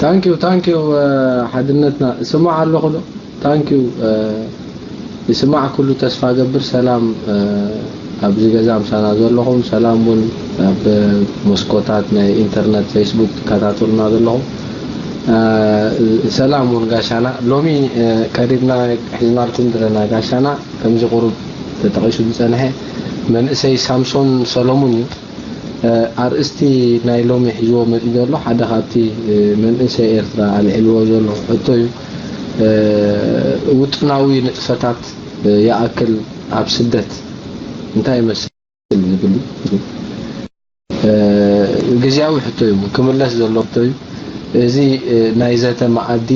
Thank you, thank you ሓድነትና። እስማዕ ኣለኹ ዶ? Thank you። ይስማዕ ኩሉ፣ ተስፋ ገብር። ሰላም ኣብዚ ገዛ ምሳና ዘለኹም፣ ሰላም እውን ኣብ መስኮታት ናይ ኢንተርነት፣ ፌስቡክ ትከታተሉና ዘለኹም፣ ሰላም እውን ጋሻና። ሎሚ ቀሪብና ሒዝናልኩም ዘለና ጋሻና፣ ከምዚ ቁሩብ ተጠቒሱ ዝጸንሐ መንእሰይ ሳምሶን ሰሎሙን እዩ። ኣርእስቲ ናይ ሎሚ ሒዝዎ መጺኡ ዘሎ ሓደ ካብቲ መንእሰይ ኤርትራ ኣልዒልዎ ዘሎ ሕቶ እዩ። ውጥናዊ ንጥፈታት ይኣክል ኣብ ስደት እንታይ ይመስል ዝብል እዩ። ግዝያዊ ሕቶ እዩ፣ ክምለስ ዘሎ ሕቶ እዩ። እዚ ናይ ዘተ መኣዲ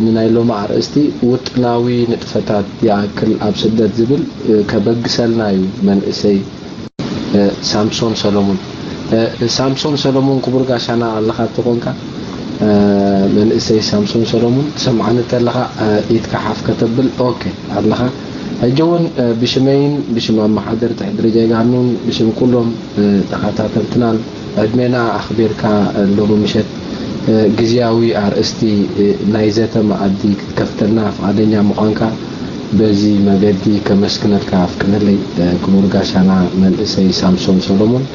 ንናይ ሎሚ ኣርእስቲ ውጥናዊ ንጥፈታት ይኣክል ኣብ ስደት ዝብል ከበግሰልና እዩ መንእሰይ ሳምሶን ሰሎሙን። ሳምሶን ሰሎሙን፣ ክቡር ጋሻና ኣለኻ እንተኾንካ፣ መንእሰይ ሳምሶን ሰሎሙን ትሰምዓኒ እንተለኻ ኢድካ ሓፍ ከተብል። ኦኬ ኣለኻ። ሕጂ እውን ብሽመይን ብሽም ኣመሓደርቲ ሕድሪ ጀጋኑን ብሽም ኩሎም ተኸታተልትናን ዕድሜና ኣኽቢርካ ሎሚ ምሸት ግዝያዊ ኣርእስቲ ናይ ዘተ መኣዲ ክትከፍተልና ፍቓደኛ ምዃንካ በዚ መገዲ ከመስግነልካ ኣፍቅደለይ። ክቡር ጋሻና መንእሰይ ሳምሶን ሰሎሞን፣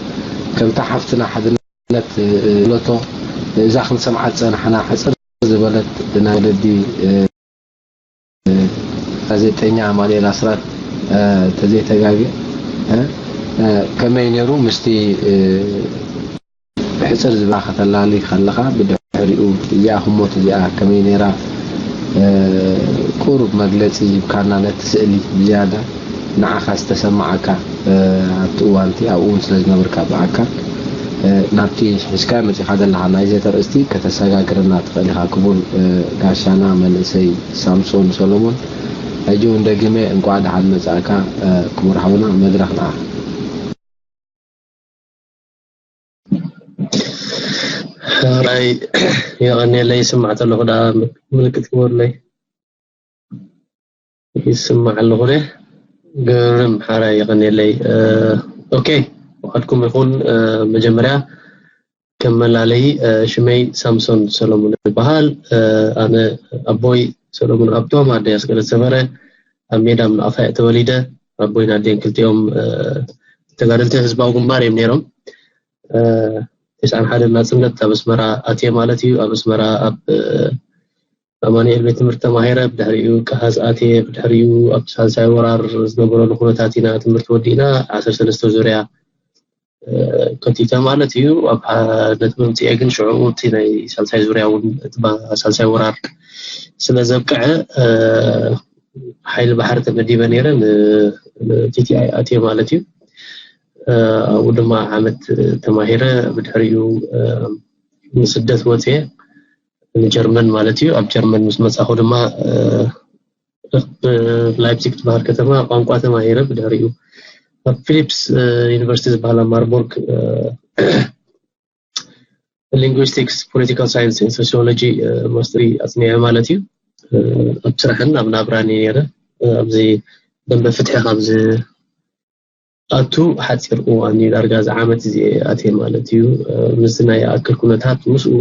ከምታ ሓፍትና ሓድነት ዝብለቶ፣ እዛ ክንሰምዓ ዝጸናሕና ሕጽር ዝበለት ናይ ወለዲ ጋዜጠኛ ኣማኑኤል ኣስራት፣ ተዘይተጋግየ፣ ከመይ ነይሩ ምስቲ ብሕጽር ዝበላ ከተላሊ ከለኻ፣ ብድሕሪኡ እዚኣ ህሞት እዚኣ ከመይ ነይራ፣ ቁሩብ መግለጺ ሂብካና፣ ነቲ ስእሊ ብዝያዳ ንዓኻ ዝተሰማዓካ፣ ኣብቲ እዋንቲ ኣብኡ እውን ስለ ዝነበርካ ብኣካል ናብቲ ሒዝካ መጺኻ ዘለኻ ናይ ዘተ ኣርእስቲ ከተሰጋግረና ትኽእል ኢኻ። ክቡር ጋሻና መንእሰይ ሳምሶን ሰሎሞን፣ ሕጂ እውን ደጊመ እንቋዕ ደሓን መጻእካ ክቡር ሓውና፣ መድረኽ ንዓኻ። ሕራይ የቐንየለይ። ይስማዕ ተለኹ ደኣ ምልክት ግበሩለይ። ይስማዕ ኣለኹ ደ? ግርም። ሕራይ የቐንየለይ። ኦኬ፣ ወሓድኩም ይኹን። መጀመርያ ከም መላለዪ ሽመይ ሳምሶን ሰሎሙን ይበሃል። ኣነ ኣቦይ ሰሎሙን ሃብቶም፣ ኣደይ ኣስገደት ሰመረ፣ ኣብ ሜዳ ምንኣፋ እየ ተወሊደ። ኣቦይን ኣደይን ክልቲኦም ተጋደልቲ ህዝባዊ ግንባር እዮም ነይሮም። ተስዓን ሓደን ናጽነት ኣብ ኣስመራ ኣትየ ማለት እዩ። ኣብ ኣስመራ ኣብ ኣማኑኤል ቤት ትምህርቲ ተማሂረ፣ ብድሕሪኡ ቀሃዝ ኣትየ፣ ብድሕሪኡ ኣብ ሳልሳይ ወራር ዝነበረሉ ኩነታት ኢና ትምህርቲ ወዲእና፣ ዓሰርተ ሰለስተ ዙርያ ከቲተ ማለት እዩ። ኣብ ሓድነት መምፅኤ ግን ሽዑ እቲ ናይ ሳልሳይ ዙርያ እውን እቲ ሳልሳይ ወራር ስለ ዘብቅዐ ሓይሊ ባሕሪ ተመዲበ ነይረ፣ ን ቲቲኣይ ኣትየ ማለት እዩ። ኣብኡ ድማ ዓመት ተማሂረ፣ ብድሕሪኡ ንስደት ወፅየ ንጀርመን ማለት እዩ። ኣብ ጀርመን ምስ መፃኹ ድማ ላይፕዚግ ትበሃል ከተማ ቋንቋ ተማሂረ፣ ብድሕሪኡ ኣብ ፊሊፕስ ዩኒቨርሲቲ ዝበሃል ኣብ ማርቦርግ ሊንጉስቲክስ፣ ፖለቲካል ሳይንስ፣ ሶሲዮሎጂ ማስተሪ ኣፅኒዐ ማለት እዩ። ኣብ ስራሕን ኣብ ናብራን እየ ነይረ። ኣብዚ ደንበ ፍትሒ ካብ ዝኣቱ ሓፂር እዋን እዩ፣ ዳርጋ እዚ ዓመት እዚ ኣትየ ማለት እዩ። ምስዚ ናይ ይኣክል ኩነታት ምስኡ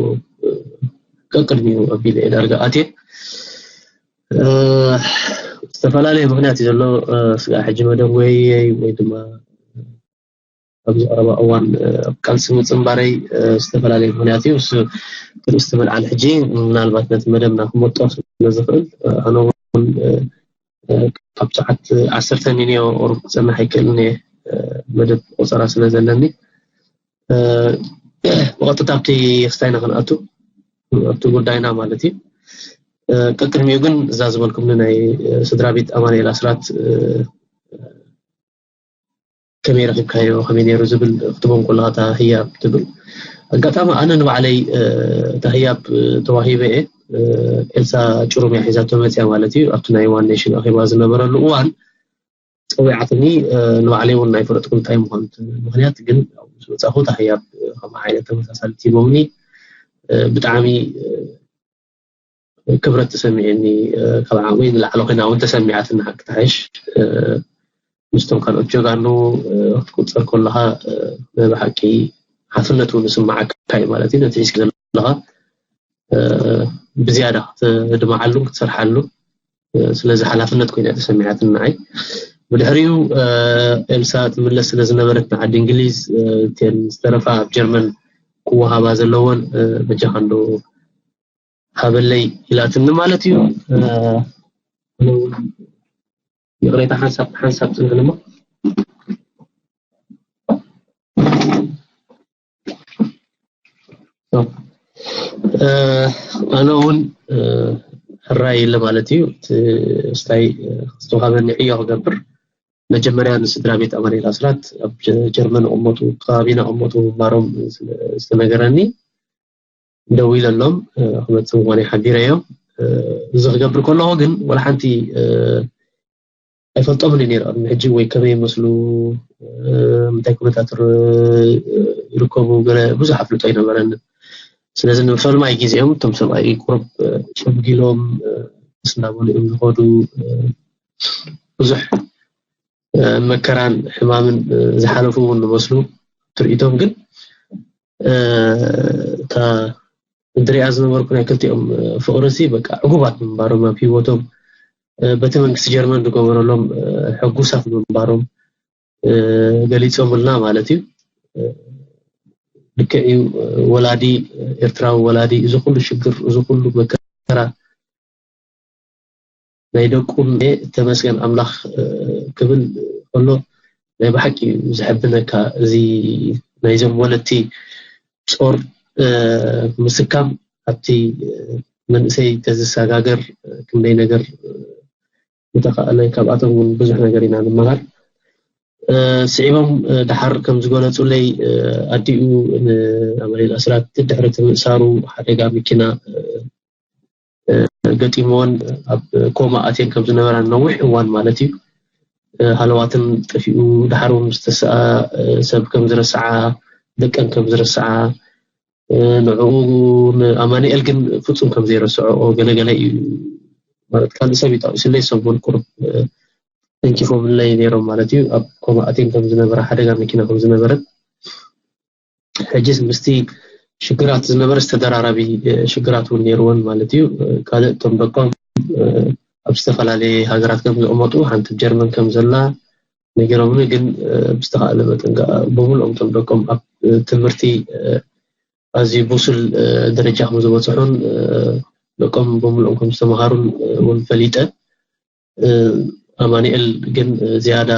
ቀቅድሚኡ ኣቢለ እየ ዳርጋ ኣትየ። ዝተፈላለየ ምክንያት እዩ ዘሎ። ስጋ ሕጂ መደብ ወይየይ ወይ ድማ ኣብዚ ቀረባ እዋን ኣብ ቃልሲ ምፅንባረይ ዝተፈላለየ ምክንያት እዩ። እሱ ትርእስቲ ምልዓል ሕጂ ምናልባት ነቲ መደብና ክመጦ ስለ ዝኽእል፣ ኣነ እውን ካብ ሰዓት ዓሰርተ ሚንዮ ቁሩብ ክፀንሕ ኣይክእልን እየ፣ መደብ ቆፀራ ስለ ዘለኒ። ብቐጥታ ኣብቲ ክስታይና ክንኣቱ፣ ኣብቲ ጉዳይና ማለት እዩ። ቀቅድሚኡ ግን እዛ ዝበልኩምኒ ናይ ስድራ ቤት ኣማኑኤል ኣስራት ከመይ ረኺብካዮ፣ ከመይ ነይሩ ዝብል ክትቦም ከለኻ እታ ህያብ ትብል። ኣጋጣሚ ኣነ ንባዕለይ እታ ህያብ ተዋሂበ እየ። ኤልሳ ጭሩም እያ ሒዛቶ መፅያ ማለት እዩ። ኣብቲ ናይ ዋን ኔሽን ኣኼባ ዝነበረሉ እዋን ፀዊዓትኒ። ንባዕለይ እውን ናይ ፈለጥኩ እንታይ ምዃኑ ምኽንያት ግን ምስ መፃኹ እታ ህያብ ከምኣ ዓይነት ተመሳሳሊት ሂቦምኒ። ብጣዕሚ ክብረት ተሰሚዕኒ፣ ካብ ዓቕመይ ንላዕሊ ኮይና እውን ተሰሚዓትኒ። ሓቂ ተሓሽ ምስቶም ካልኦት ጀጋኑ ክትቁፀር ከለኻ ናይ ብሓቂ ሓፍነት እውን ዝስማዓካ እዩ ማለት እዩ። ነቲ ሒዝካ ዘለኻ ብዝያዳ ክትድምዓሉን ክትሰርሓሉን ስለዚ ሓላፍነት ኮይና ተሰሚዓትን ንዓይ። ብድሕሪኡ ኤልሳ ትምለስ ስለዝነበረት ንዓዲ እንግሊዝ፣ እተን ዝተረፋ ኣብ ጀርመን ክወሃባ ዘለወን በጃኻ እንዶ ሃበለይ ኢላትኒ ማለት እዩ። ይቕሬታ ሓንሳብ ሓንሳብ ጽንሕንሞ ኣነ እውን ሕራይ ኢለ ማለት እዩ። ስታይ ዝተዋሃበኒ ዕዮ ክገብር መጀመርያ ንስድራ ቤት ኣማኒኤል ኣስራት ኣብ ጀርመን ቅመጡ ከባቢና ቅመጡ ምንባሮም ዝተነገረኒ ደው ኢለሎም ክመፅእ ምኳነይ ሓቢረዮም። እዚ ክገብር ከለኹ ግን ወላ ሓንቲ ኣይፈልጦምን እዩ ነይረ ቅድሚ ሕጂ ወይ ከመይ ይመስሉ ምንታይ ኩነታት ይርከቡ ገለ ብዙሕ ኣፍልጦ ኣይነበረንን። ስለዚ ንፈለማይ ግዜኦም እቶም ሰብኣይ ቁሩብ ሸምጊሎም ምስ እናበሉ እዮም ዝኸዱ። ብዙሕ መከራን ሕማምን ዝሓለፉ እውን ንመስሉ ትርኢቶም ግን እታ እንድሪኣ ዝነበርኩ ናይ ክልቲኦም ፍቕርሲ በቃ ዕጉባት ምንባሮም ኣብ ህይወቶም በቲ መንግስቲ ጀርመን ዝገበረሎም ሕጉሳት ምንባሮም ገሊፆምልና ማለት እዩ። ልክዕ እዩ። ወላዲ ኤርትራዊ ወላዲ እዚ ኩሉ ሽግር እዚ ኩሉ መከራ ናይ ደቁ ተመስገን ኣምላኽ ክብል ከሎ ናይ ብሓቂ እዩ ዘሐብነካ። እዚ ናይዞም ወለድቲ ጾር ምስካም ኣብቲ መንእሰይ ተዝሰጋገር ክንደይ ነገር ምተኻእለ። ካብኣቶም እውን ብዙሕ ነገር ኢና ንመሃር። ስዒቦም ደሓር ከም ዝገለጹለይ ኣዲኡ ንኣማኑኤል ኣስራት ድሕሪ እቲ ምእሳሩ ሓደጋ መኪና ገጢምወን ኣብ ኮማ ኣትየን ከም ዝነበራ ነዊሕ እዋን ማለት እዩ ሃለዋትን ጠፊኡ ደሓር እውን ዝተሰኣ ሰብ ከም ዝረስዓ ደቀን ከም ዝረስዓ ንዕኡ ንኣማኑኤል ግን ፍጹም ከም ዘይረስዐኦ ገለገለ እዩ ማለት ካልእ ሰብ ይጠቂሱለይ ሰሙን ቁሩብ ተንኪፎምለይ ነይሮም ማለት እዩ ኣብ ኮማ ኣትየን ከም ዝነበራ ሓደጋ መኪና ከም ዝነበረት ሕጅስ ምስቲ ሽግራት ዝነበረ ዝተደራራቢ ሽግራት እውን ነይርወን ማለት እዩ። ካልእ እቶም ደቆም ኣብ ዝተፈላለየ ሃገራት ከም ዝቕመጡ ሓንቲ ጀርመን ከም ዘላ ነጊሮምኒ ግን ብዝተኻእለ መጠን ከዓ ብምሉኦም እቶም ደቆም ኣብ ትምህርቲ ኣዝዩ ብሱል ደረጃ ከም ዝበፅሑን ደቆም ብምሉኦም ከም ዝተምሃሩን እውን ፈሊጠ። ኣማኑኤል ግን ዝያዳ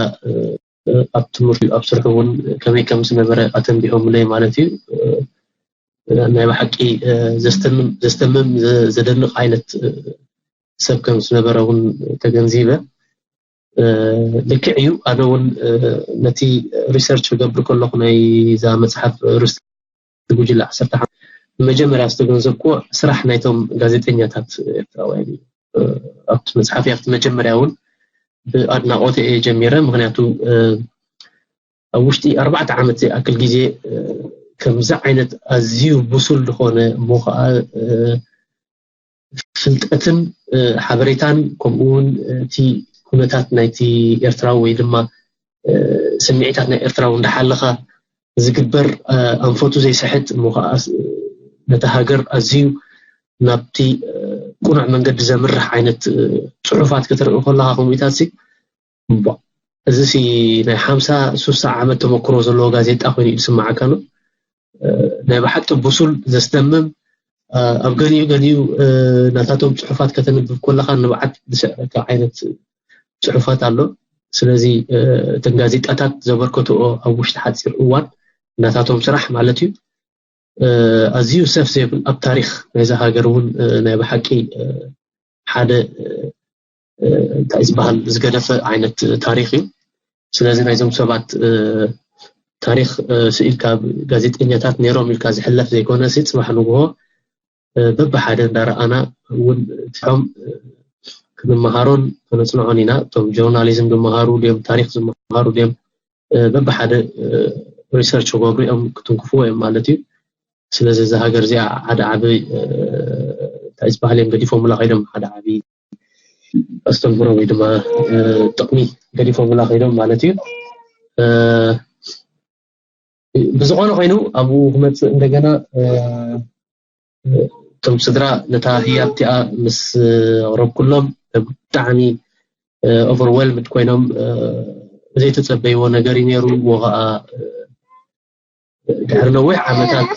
ኣብ ትምህርቱ ኣብ ስርሑ እውን ከመይ ከም ዝነበረ ኣተንቢሆምለይ ማለት እዩ። ናይ ብሓቂ ዘስተምም ዘስተምም ዘደንቕ ዓይነት ሰብ ከም ዝነበረ እውን ተገንዚበ። ልክዕ እዩ ኣነ እውን ነቲ ሪሰርች ክገብር ከለኹ ናይዛ መፅሓፍ ርስቲ ጉጅለ ዓሰርተ ሓሙሽተ መጀመርያ ዝተገንዘብኩዎ ስራሕ ናይቶም ጋዜጠኛታት ኤርትራውያን እዩ ኣብቲ መፅሓፍ ኣብቲ መጀመርያ እውን ብኣድናቆት እየ ጀሚረ ምክንያቱ ኣብ ውሽጢ ኣርባዕተ ዓመት ዘይኣክል ግዜ ከምዚ ዓይነት ኣዝዩ ብሱል ዝኾነ እሞ ከዓ ፍልጠትን ሓበሬታን ከምኡ እውን እቲ ኩነታት ናይቲ ኤርትራዊ ወይ ድማ ስምዒታት ናይ ኤርትራዊ እንዳሓለኻ ዝግበር ኣንፈቱ ዘይስሕት እሞ ከዓ ነቲ ሃገር ኣዝዩ ናብቲ ቁኑዕ መንገዲ ዘምርሕ ዓይነት ፅሑፋት ክትርኢ ከለካ ከምኡታት እዚ ሲ ናይ ሓምሳ ሱሳ ዓመት ተመክሮ ዘለዎ ጋዜጣ ኮይኑ እዩ ዝስማዓካ ኣሎ ናይ ብሓቂ ብሱል ዘስደምም ኣብ ገሊኡ ገሊኡ ናታቶም ፅሑፋት ከተንብብ ከለካ ንብዓት ዝስዕረካ ዓይነት ፅሑፋት ኣሎ ስለዚ እተን ጋዜጣታት ዘበርከትኦ ኣብ ውሽጢ ሓፂር እዋን ናታቶም ስራሕ ማለት እዩ ኣዝዩ ሰፍ ዘይብል ኣብ ታሪክ ናይዛ ሃገር እውን ናይ ብሓቂ ሓደ እንታይ ዝበሃል ዝገደፈ ዓይነት ታሪክ እዩ ስለዚ ናይዞም ሰባት ታሪክ ስኢልካ ጋዜጠኛታት ነይሮም ኢልካ ዝሕለፍ ዘይኮነ ሲ ፅባሕ ንግሆ በብሓደ እንዳረኣና እውን እቲሖም ክንመሃሮን ከነፅንዖን ኢና እቶም ጆርናሊዝም ዝመሃሩ ድዮም ታሪክ ዝመሃሩ ድዮም በብሓደ ሪሰርች ክገብሩ እዮም ክትንክፍዎ እዮም ማለት እዩ ስለዚ እዚ ሃገር እዚኣ ሓደ ዓቢ እንታይ ዝበሃል እዮም ገዲፎምላ ከይዶም ሓደ ዓቢ ኣስተምህሮ ወይ ድማ ጥቕሚ ገዲፎምላ ከይዶም ማለት እዩ ብዝኾነ ኮይኑ ኣብኡ ክመፅእ እንደገና እቶም ስድራ ነታ ህያብ እቲኣ ምስ ኣቕረብኩሎም ብጣዕሚ ኦቨርዌልምድ ኮይኖም፣ ዘይተጸበይዎ ነገር እዩ ነይሩ። እሞ ኸኣ ድሕሪ ነዊሕ ዓመታት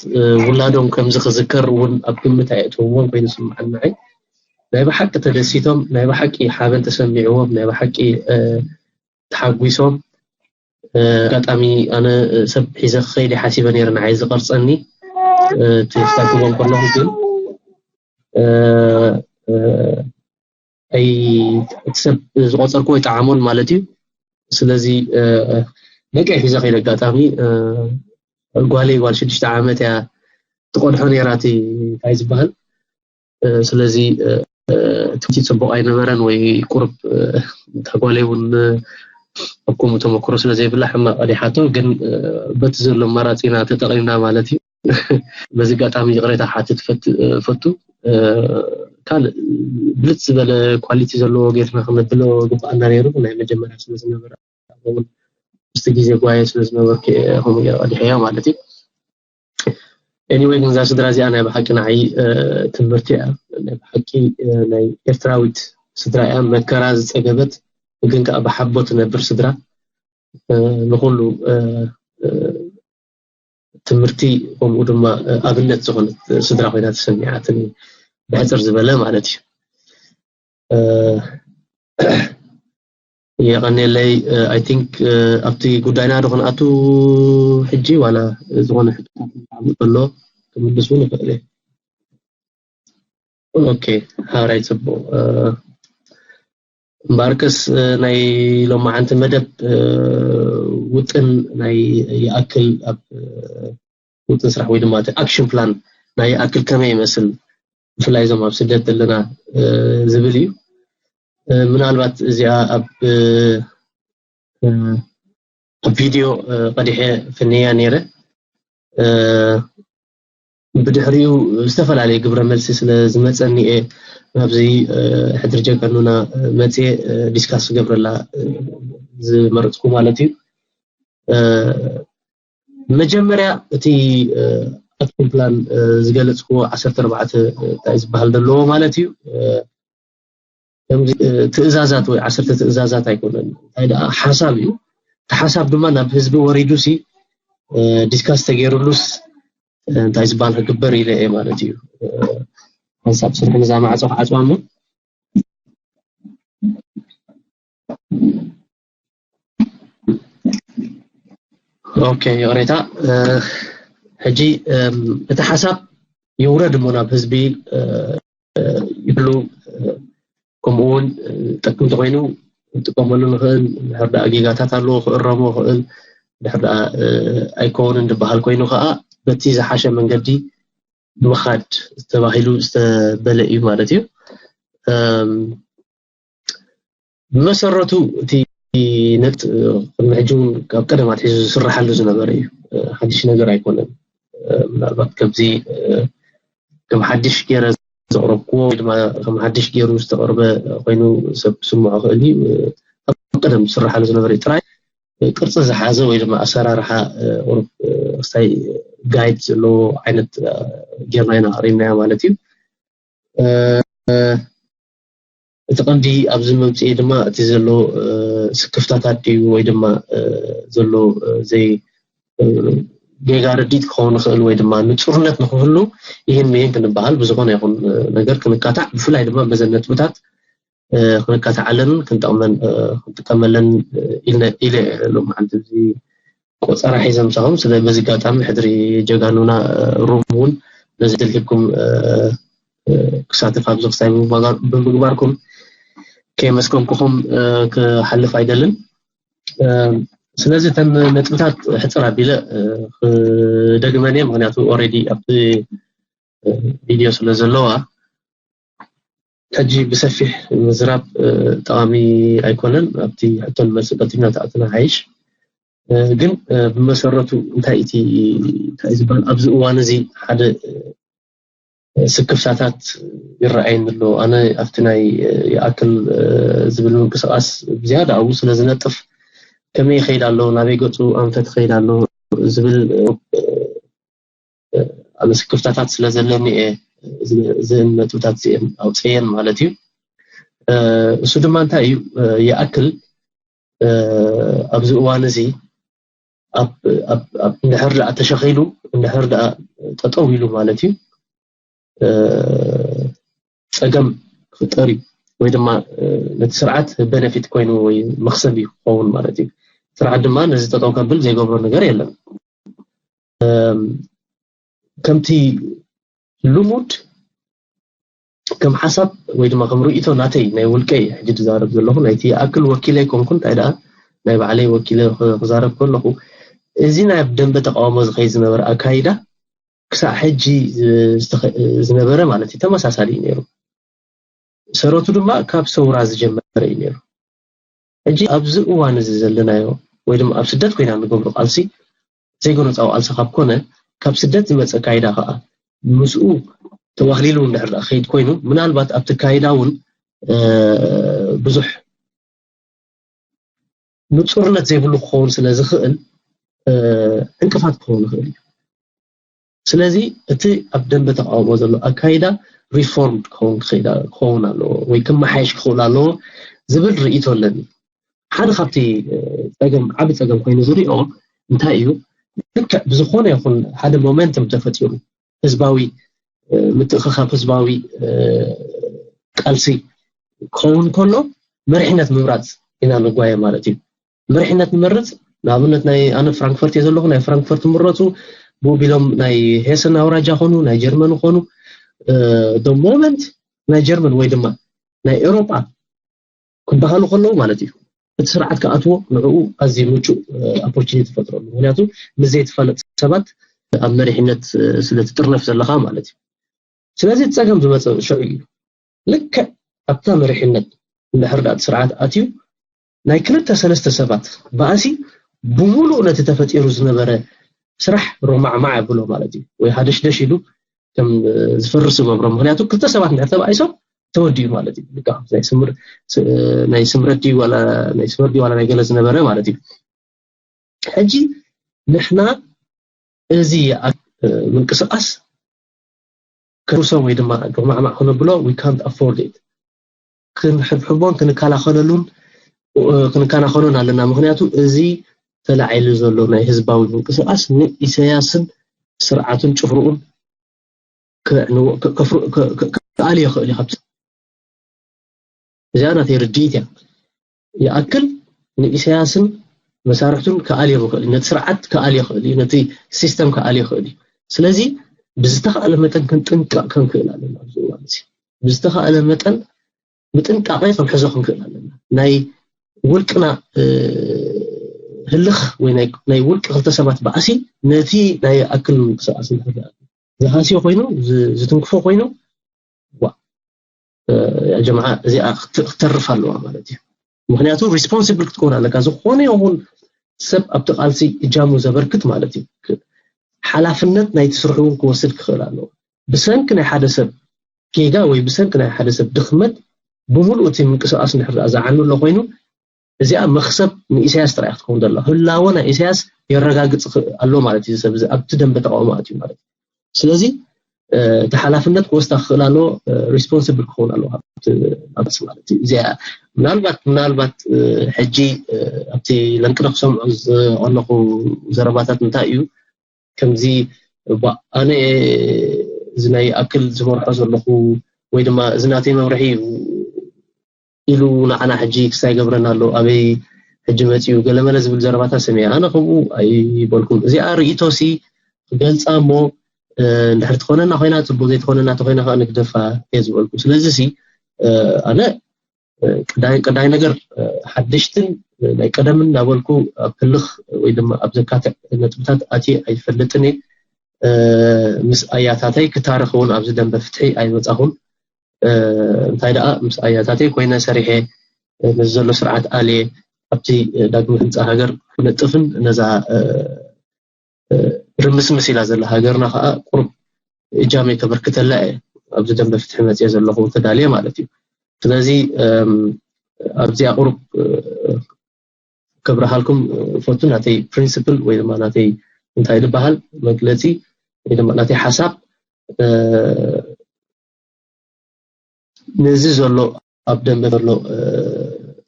ውላዶም ከምዚ ክዝከር እውን ኣብ ግምት ኣየእተውዎን ኮይኑ ዝስምዓኒ ንዓይ። ናይ ብሓቂ ተደሲቶም፣ ናይ ብሓቂ ሓበን ተሰሚዕዎም፣ ናይ ብሓቂ ተሓጒሶም። ኣጋጣሚ ኣነ ሰብ ሒዘ ክኸይድ ሓሲበ ነይረ፣ ንዓይ ዝቐርጸኒ ትፍታትዎም ከለኹ ግን ኣይ እቲ ሰብ ዝቆጸርኩ ወይ ጠዓሞን ማለት እዩ። ስለዚ ደቂ ሒዘ ከይደ ኣጋጣሚ ጓለይ ጓል ሽዱሽተ ዓመት እያ ትቆድሖ ነይራ እቲ እንታይ ዝበሃል። ስለዚ እቲ ጽቡቕ ኣይነበረን ወይ ቁርብ እታ ጓለይ እውን ኣብ ከምኡ ተመክሮ ስለ ዘይብላ ሕማቕ ቀዲሓቶ፣ ግን በቲ ዘሎ ኣማራጺና ተጠቒምና ማለት እዩ። በዚ ኣጋጣሚ ይቕሬታ ክሓትት ፈቱ። ካልእ ብልጽ ዝበለ ኳሊቲ ዘለዎ ጌርና ክነድሎ ግባኣና ነይሩ። ናይ መጀመርያ ስለ ዝነበረ፣ ምስቲ ግዜ ጓየ ስለ ዝነበርኩ ከምኡ ገይረ ቀዲሐዮ ማለት እዩ። ኤኒወይ ግን እዛ ስድራ እዚኣ ናይ ብሓቂ ንዓይ ትምህርቲ እያ። ናይ ብሓቂ ናይ ኤርትራዊት ስድራ እያ። መከራ ዝጸገበት ግን ከዓ ብሓቦ ትነብር ስድራ፣ ንኩሉ ትምህርቲ ከምኡ ድማ ኣብነት ዝኾነት ስድራ ኮይና ተሰሚዓትኒ፣ ብሕፅር ዝበለ ማለት እዩ። የቐኔለይ። I think ኣብቲ ጉዳይና ዶ ክንኣቱ ሕጂ ዋላ ዝኾነ ሕቶታት ኣሎ ክምልስ እውን ይኽእል እየ። ኦኬ፣ ሃራይ ጽቡቕ። እምበኣርከስ ናይ ሎማዓንቲ መደብ ውጥን ናይ ይኣክል ኣብ ውጥን ስራሕ ወይ ድማ እቲ ኣክሽን ፕላን ናይ ይኣክል ከመይ ይመስል፣ ብፍላይ እዞም ኣብ ስደት ዘለና ዝብል እዩ። ምናልባት እዚኣ ኣብ ኣብ ቪድዮ ቀዲሐ ፍንያ ነይረ። ብድሕሪኡ ዝተፈላለየ ግብረ መልሲ ስለ ዝመፀኒ እየ ናብዚ ሕድሪ ጀጋኑና መፅየ ዲስካስ ዝገብረላ ዝመረፅኩ ማለት እዩ። መጀመርያ እቲ ኣክሽን ፕላን ዝገለፅኩዎ ዓሰርተ ኣርባዕተ እንታይ ዝበሃል ዘለዎ ማለት እዩ። ከምዚ ትእዛዛት ወይ ዓሰርተ ትእዛዛት ኣይኮነን፣ እንታይ ደኣ ሓሳብ እዩ። እቲ ሓሳብ ድማ ናብ ህዝቢ ወሪዱ ሲ ዲስካስ ተገይሩሉስ እንታይ ዝበሃል ክግበር ኢለ እየ ማለት እዩ። ሓንሳብ ስርሒ ነዛ ማዕፆ ክዓፅዋ እሞ ኦኬ፣ ይቕሬታ። ሕጂ እቲ ሓሳብ ይውረድ እሞ ናብ ህዝቢ ይብሉ። ከምኡ እውን ጠቅምቲ ኮይኑ ንጥቀመሉ ንኽእል። ድሕር ደኣ ጌጋታት ኣለዎ ክእረሞ ክእል፣ ድሕር ደኣ ኣይከውንን ዝበሃል ኮይኑ ከዓ በቲ ዝሓሸ መንገዲ ምኻድ ተባሂሉ ዝተበለ እዩ ማለት እዩ። ብመሰረቱ እቲ ነጥ ቅድሚ ሕጂ እውን ካብ ቀደም ኣትሒዙ ዝስራሓሉ ዝነበረ እዩ። ሓድሽ ነገር ኣይኮነን። ምናልባት ከምዚ ከም ሓድሽ ገይረ ዘቕረብክዎ ወይ ድማ ከም ሓድሽ ገይሩ ዝተቐርበ ኮይኑ ሰብ ክስምዖ ክእል እዩ። ካብ ቀደም ዝስራሓሉ ዝነበረ እዩ። ጥራይ ቅርፂ ዝሓዘ ወይ ድማ ኣሰራርሓ ቁሩብ ክስታይ ጋይድ ዘለዎ ዓይነት ጌርና ኢና ኣቕሪብናዮ ማለት እዩ። እቲ ቀንዲ ኣብዚ መምፅኢ ድማ እቲ ዘሎ ስክፍታታት ድዩ ወይ ድማ ዘሎ ዘይ ጌጋ ርዲት ክኸውን ይኽእል ወይ ድማ ንፁርነት ንክህሉ ይህን ምሂን ክንበሃል ብዝኾነ ይኹን ነገር ክንካታዕ ብፍላይ ድማ በዘን ነጥብታት ክንካታዓለን ክንጠቕመን ክንጥቀመለን ኢለ ኢለ ሎማዓንቲ እዚ ቆፀራ ሒዘ ምሳኹም ስለ በዚ ኣጋጣሚ ሕድሪ ጀጋኑና ሩም እውን ነዚ ድልሂብኩም ክሳተፍ ኣብዚ ክስታይ ብምግባርኩም ከየመስከምኩኹም ክሓልፍ ኣይደልን። ስለዚ እተን ነጥብታት ሕፅር ኣቢለ ክደግመን እየ፣ ምክንያቱ ኦሬዲ ኣብቲ ቪድዮ ስለ ዘለዋ ሕጂ ብሰፊሕ ምዝራብ ጠቓሚ ኣይኮነን። ኣብቲ ሕቶን መልሲ ቀልጢፍና ተኣትና ሓይሽ። ግን ብመሰረቱ እንታይ እቲ እንታይ ዝበሃል ኣብዚ እዋን እዚ ሓደ ስክፍታታት ይረኣየኒ ኣሎ። ኣነ ኣብቲ ናይ ይኣክል ዝብል ምንቅስቃስ ብዝያዳ ኣብኡ ስለ ዝነጥፍ ከመይ ይኸይድ ኣሎ፣ ናበይ ገፁ ኣንፈት ይኸይድ ኣሎ ዝብል ኣነ ስክፍታታት ስለ ዘለኒ እየ እዘን ነጥብታት እዚአን ኣውፅኤን ማለት እዩ። እሱ ድማ እንታይ እዩ? ይኣክል ኣብዚ እዋን እዚ እንድሕር ደኣ ተሸኺሉ፣ እንድሕር ደኣ ጠጠው ኢሉ ማለት እዩ፣ ፀገም ክፍጠር እዩ፣ ወይ ድማ ነቲ ስርዓት ቤነፊት ኮይኑ ወይ መክሰብ እዩ ክኸውን ማለት እዩ። ስርዓት ድማ ነዚ ጠጠው ከብል ዘይገብሮ ነገር የለን። ከምቲ ልሙድ ከም ሓሳብ ወይ ድማ ከም ርእይቶ ናተይ ናይ ውልቀይ ሕጂ ዝዛረብ ዘለኹ ናይቲ ይኣክል ወኪለ ኣይኮንኩን፣ እንታይ ደኣ ናይ ባዕለይ ወኪለ ክዛረብ ከለኹ እዚ ናይ ደንበ ተቃውሞ ዝኸይድ ዝነበረ ኣካይዳ ክሳዕ ሕጂ ዝነበረ ማለት እዩ ተመሳሳሊ እዩ ነይሩ። ሰረቱ ድማ ካብ ሰውራ ዝጀመረ እዩ ነይሩ። ሕጂ ኣብዚ እዋን እዚ ዘለናዮ ወይ ድማ ኣብ ስደት ኮይና ንገብሮ ቃልሲ ዘይጎነፃዊ ቃልሲ ካብ ኮነ ካብ ስደት ዝመፀ ኣካይዳ ከዓ ምስኡ ተዋህሊሉ እንድሕር ደኣ ከይድ ኮይኑ ምናልባት ኣብቲ ኣካይዳ እውን ብዙሕ ንፁርነት ዘይብሉ ክኸውን ስለ ዝኽእል ዕንቅፋት ክኸውን ይኽእል እዩ። ስለዚ እቲ ኣብ ደንበ ተቃውሞ ዘሎ ኣካይዳ ሪፎርም ክኸውን ኣለዎ ወይ ክመሓየሽ ክኽእል ኣለዎ ዝብል ርእይቶ ኣለኒ። ሓደ ካብቲ ፀገም ዓቢ ፀገም ኮይኑ ዝሪኦ እንታይ እዩ? ልክዕ ብዝኾነ ይኹን ሓደ ሞመንተም ተፈጢሩ ህዝባዊ ምትእኽኻብ ህዝባዊ ቃልሲ ክኸውን ከሎ መሪሕነት ምምራፅ ኢና ንጓየ ማለት እዩ። መሪሕነት ንመርፅ ንኣብነት ናይ ኣነ ፍራንክፈርት እየ ዘለኹ፣ ናይ ፍራንክፈርት ምረፁ ብኡ ቢሎም ናይ ሄሰን ኣውራጃ ኾኑ ናይ ጀርመን ኾኑ ሞመንት ናይ ጀርመን ወይ ድማ ናይ ኤውሮጳ ክበሃሉ ከለዉ ማለት እዩ እቲ ስርዓት ክኣትዎ ንዕኡ ኣዝዩ ምቹእ ኦፖርቹኒቲ ፈጥረሉ። ምክንያቱ ምስ ዘይትፋለጥ ሰባት ኣብ መሪሕነት ስለ ትጥርነፍ ዘለኻ ማለት እዩ። ስለዚ እቲ ፀገም ዝመፀ ሽዑ እዩ። ልክዕ ኣብታ መሪሕነት እንድሕር ደኣ እቲ ስርዓት ኣትዩ ናይ ክልተ ሰለስተ ሰባት ባእሲ ብምሉእ ነቲ ተፈጢሩ ዝነበረ ስራሕ ሮማዕማዕ ኣብሎ ማለት እዩ፣ ወይ ሃደሽደሽ ኢሉ ከም ዝፈርስ ይገብሮ። ምክንያቱ ክልተ ሰባት እንድሕር ተባኢሶም ተወዲኡ ማለት እዩ። ልክዕ ናይ ስምር ናይ ስምረት ድዩ ዋላ ናይ ስመር ድዩ ዋላ ናይ ገለ ዝነበረ ማለት እዩ። ሕጂ ንሕና እዚ ምንቅስቃስ ከርሶ ወይ ድማ ዶማዕማዕ ክነብሎ we can't afford it። ክንሕብሕቦን ክንከላኸለሉን ክንከናኸኖን ኣለና። ምክንያቱ እዚ ተላዒሉ ዘሎ ናይ ህዝባዊ ምንቅስቃስ ንኢሳያስን ስርዓቱን ጭፍርኡን ክኣልዮ ይኽእል እዩ። ካብዚ እዚኣ ናተይ ርድኢት እያ። ይኣክል ንኢሳያስን መሳርሕቱን ክኣልዮም ይኽእል እዩ፣ ነቲ ስርዓት ክኣልዮ ይኽእል እዩ፣ ነቲ ሲስተም ክኣልዮ ይኽእል እዩ። ስለዚ ብዝተኻእለ መጠን ክንጥንቀቕ ክንክእል ኣለና። ኣብዚ እዋን እዚ ብዝተኻእለ መጠን ብጥንቃቄ ክንሕዞ ክንክእል ኣለና። ናይ ውልቅና ህልኽ ወይ ናይ ውልቂ ክልተ ሰባት ባእሲ ነቲ ናይ ኣክል ምንቅስቃስ ንክእል ዝሃስዮ ኮይኑ ዝትንክፎ ኮይኑ ጀምዓ እዚኣ ክተርፍ ኣለዋ ማለት እዩ። ምክንያቱ ሪስፖንስብል ክትከውን ኣለካ። ዝኾነ ይኹን ሰብ ኣብቲ ቃልሲ እጃሙ ዘበርክት ማለት እዩ። ሓላፍነት ናይቲ ስርሑ እውን ክወስድ ክኽእል ኣለዎ። ብሰንኪ ናይ ሓደ ሰብ ጌጋ ወይ ብሰንኪ ናይ ሓደ ሰብ ድኽመት ብምሉእ እቲ ምንቅስቃስ እንድሕር ዝዓኑ ኣሎ ኮይኑ እዚኣ መክሰብ ንኢሳያስ ጥራይ ክትከውን ዘላ ህላወ ናይ ኢሳያስ የረጋግፅ ኣሎ ማለት እዩ። ሰብ ኣብቲ ደንበ ተቃውሞ ኣትዩ ማለት እዩ። ስለዚ እቲ ሓላፍነት ክወስዳ ክኽእል ኣለዎ፣ ሪስፖንስብል ክኸውን ኣለዎ ማለት እዩ። እዚኣ ምናልባት ምናልባት ሕጂ ኣብቲ ለንቅነ ክሰምዑ ዝቐለኹ ዘረባታት እንታይ እዩ ከምዚ ኣነ እዚ ናይ ኣክል ዝመርሖ ዘለኹ ወይ ድማ እዚ ናተይ መምርሒ እዩ ኢሉ ንዓና ሕጂ ክስታይ ገብረና ኣሎ ኣበይ ሕጂ መፅኡ ገለመለ ዝብል ዘረባታት ሰሚዐ ኣነ ከምኡ ኣይበልኩም። እዚኣ ርእይቶ ሲ ክገልፃ እሞ እንድሕር ትኾነና ኮይና ፅቡቅ ዘይትኾነና ተኮይና ከዓ ንግደፋ እየ ዝበልኩ። ስለዚ ሲ ኣነ ቀዳይ ነገር ሓደሽትን ናይ ቀደምን እናበልኩ ኣብ ህልኽ ወይ ድማ ኣብ ዘካትዕ ነጥብታት ኣትየ ኣይፈልጥን እየ። ምስ ኣያታተይ ክታረኽ እውን ኣብዚ ደንበ ፍትሒ ኣይመፃኹን። እንታይ ደኣ ምስ ኣያታተይ ኮይነ ሰሪሐ ነዚ ዘሎ ስርዓት ኣልየ ኣብቲ ዳግመ ህንፃ ሃገር ክነጥፍን ነዛ ርምስምስ ኢላ ዘላ ሃገርና ከዓ ቁሩብ እጃመይ ከበርክተላ እየ ኣብዚ ደንበ ፍትሒ መፅየ ዘለኹ ተዳልየ ማለት እዩ። ስለዚ ኣብዚኣ ቁሩብ ከብረሃልኩም ፈቱ ናተይ ፕሪንስፕል ወይ ድማ ናተይ እንታይ ዝበሃል መግለፂ ወይ ድማ ናተይ ሓሳብ ነዚ ዘሎ ኣብ ደንበ ዘሎ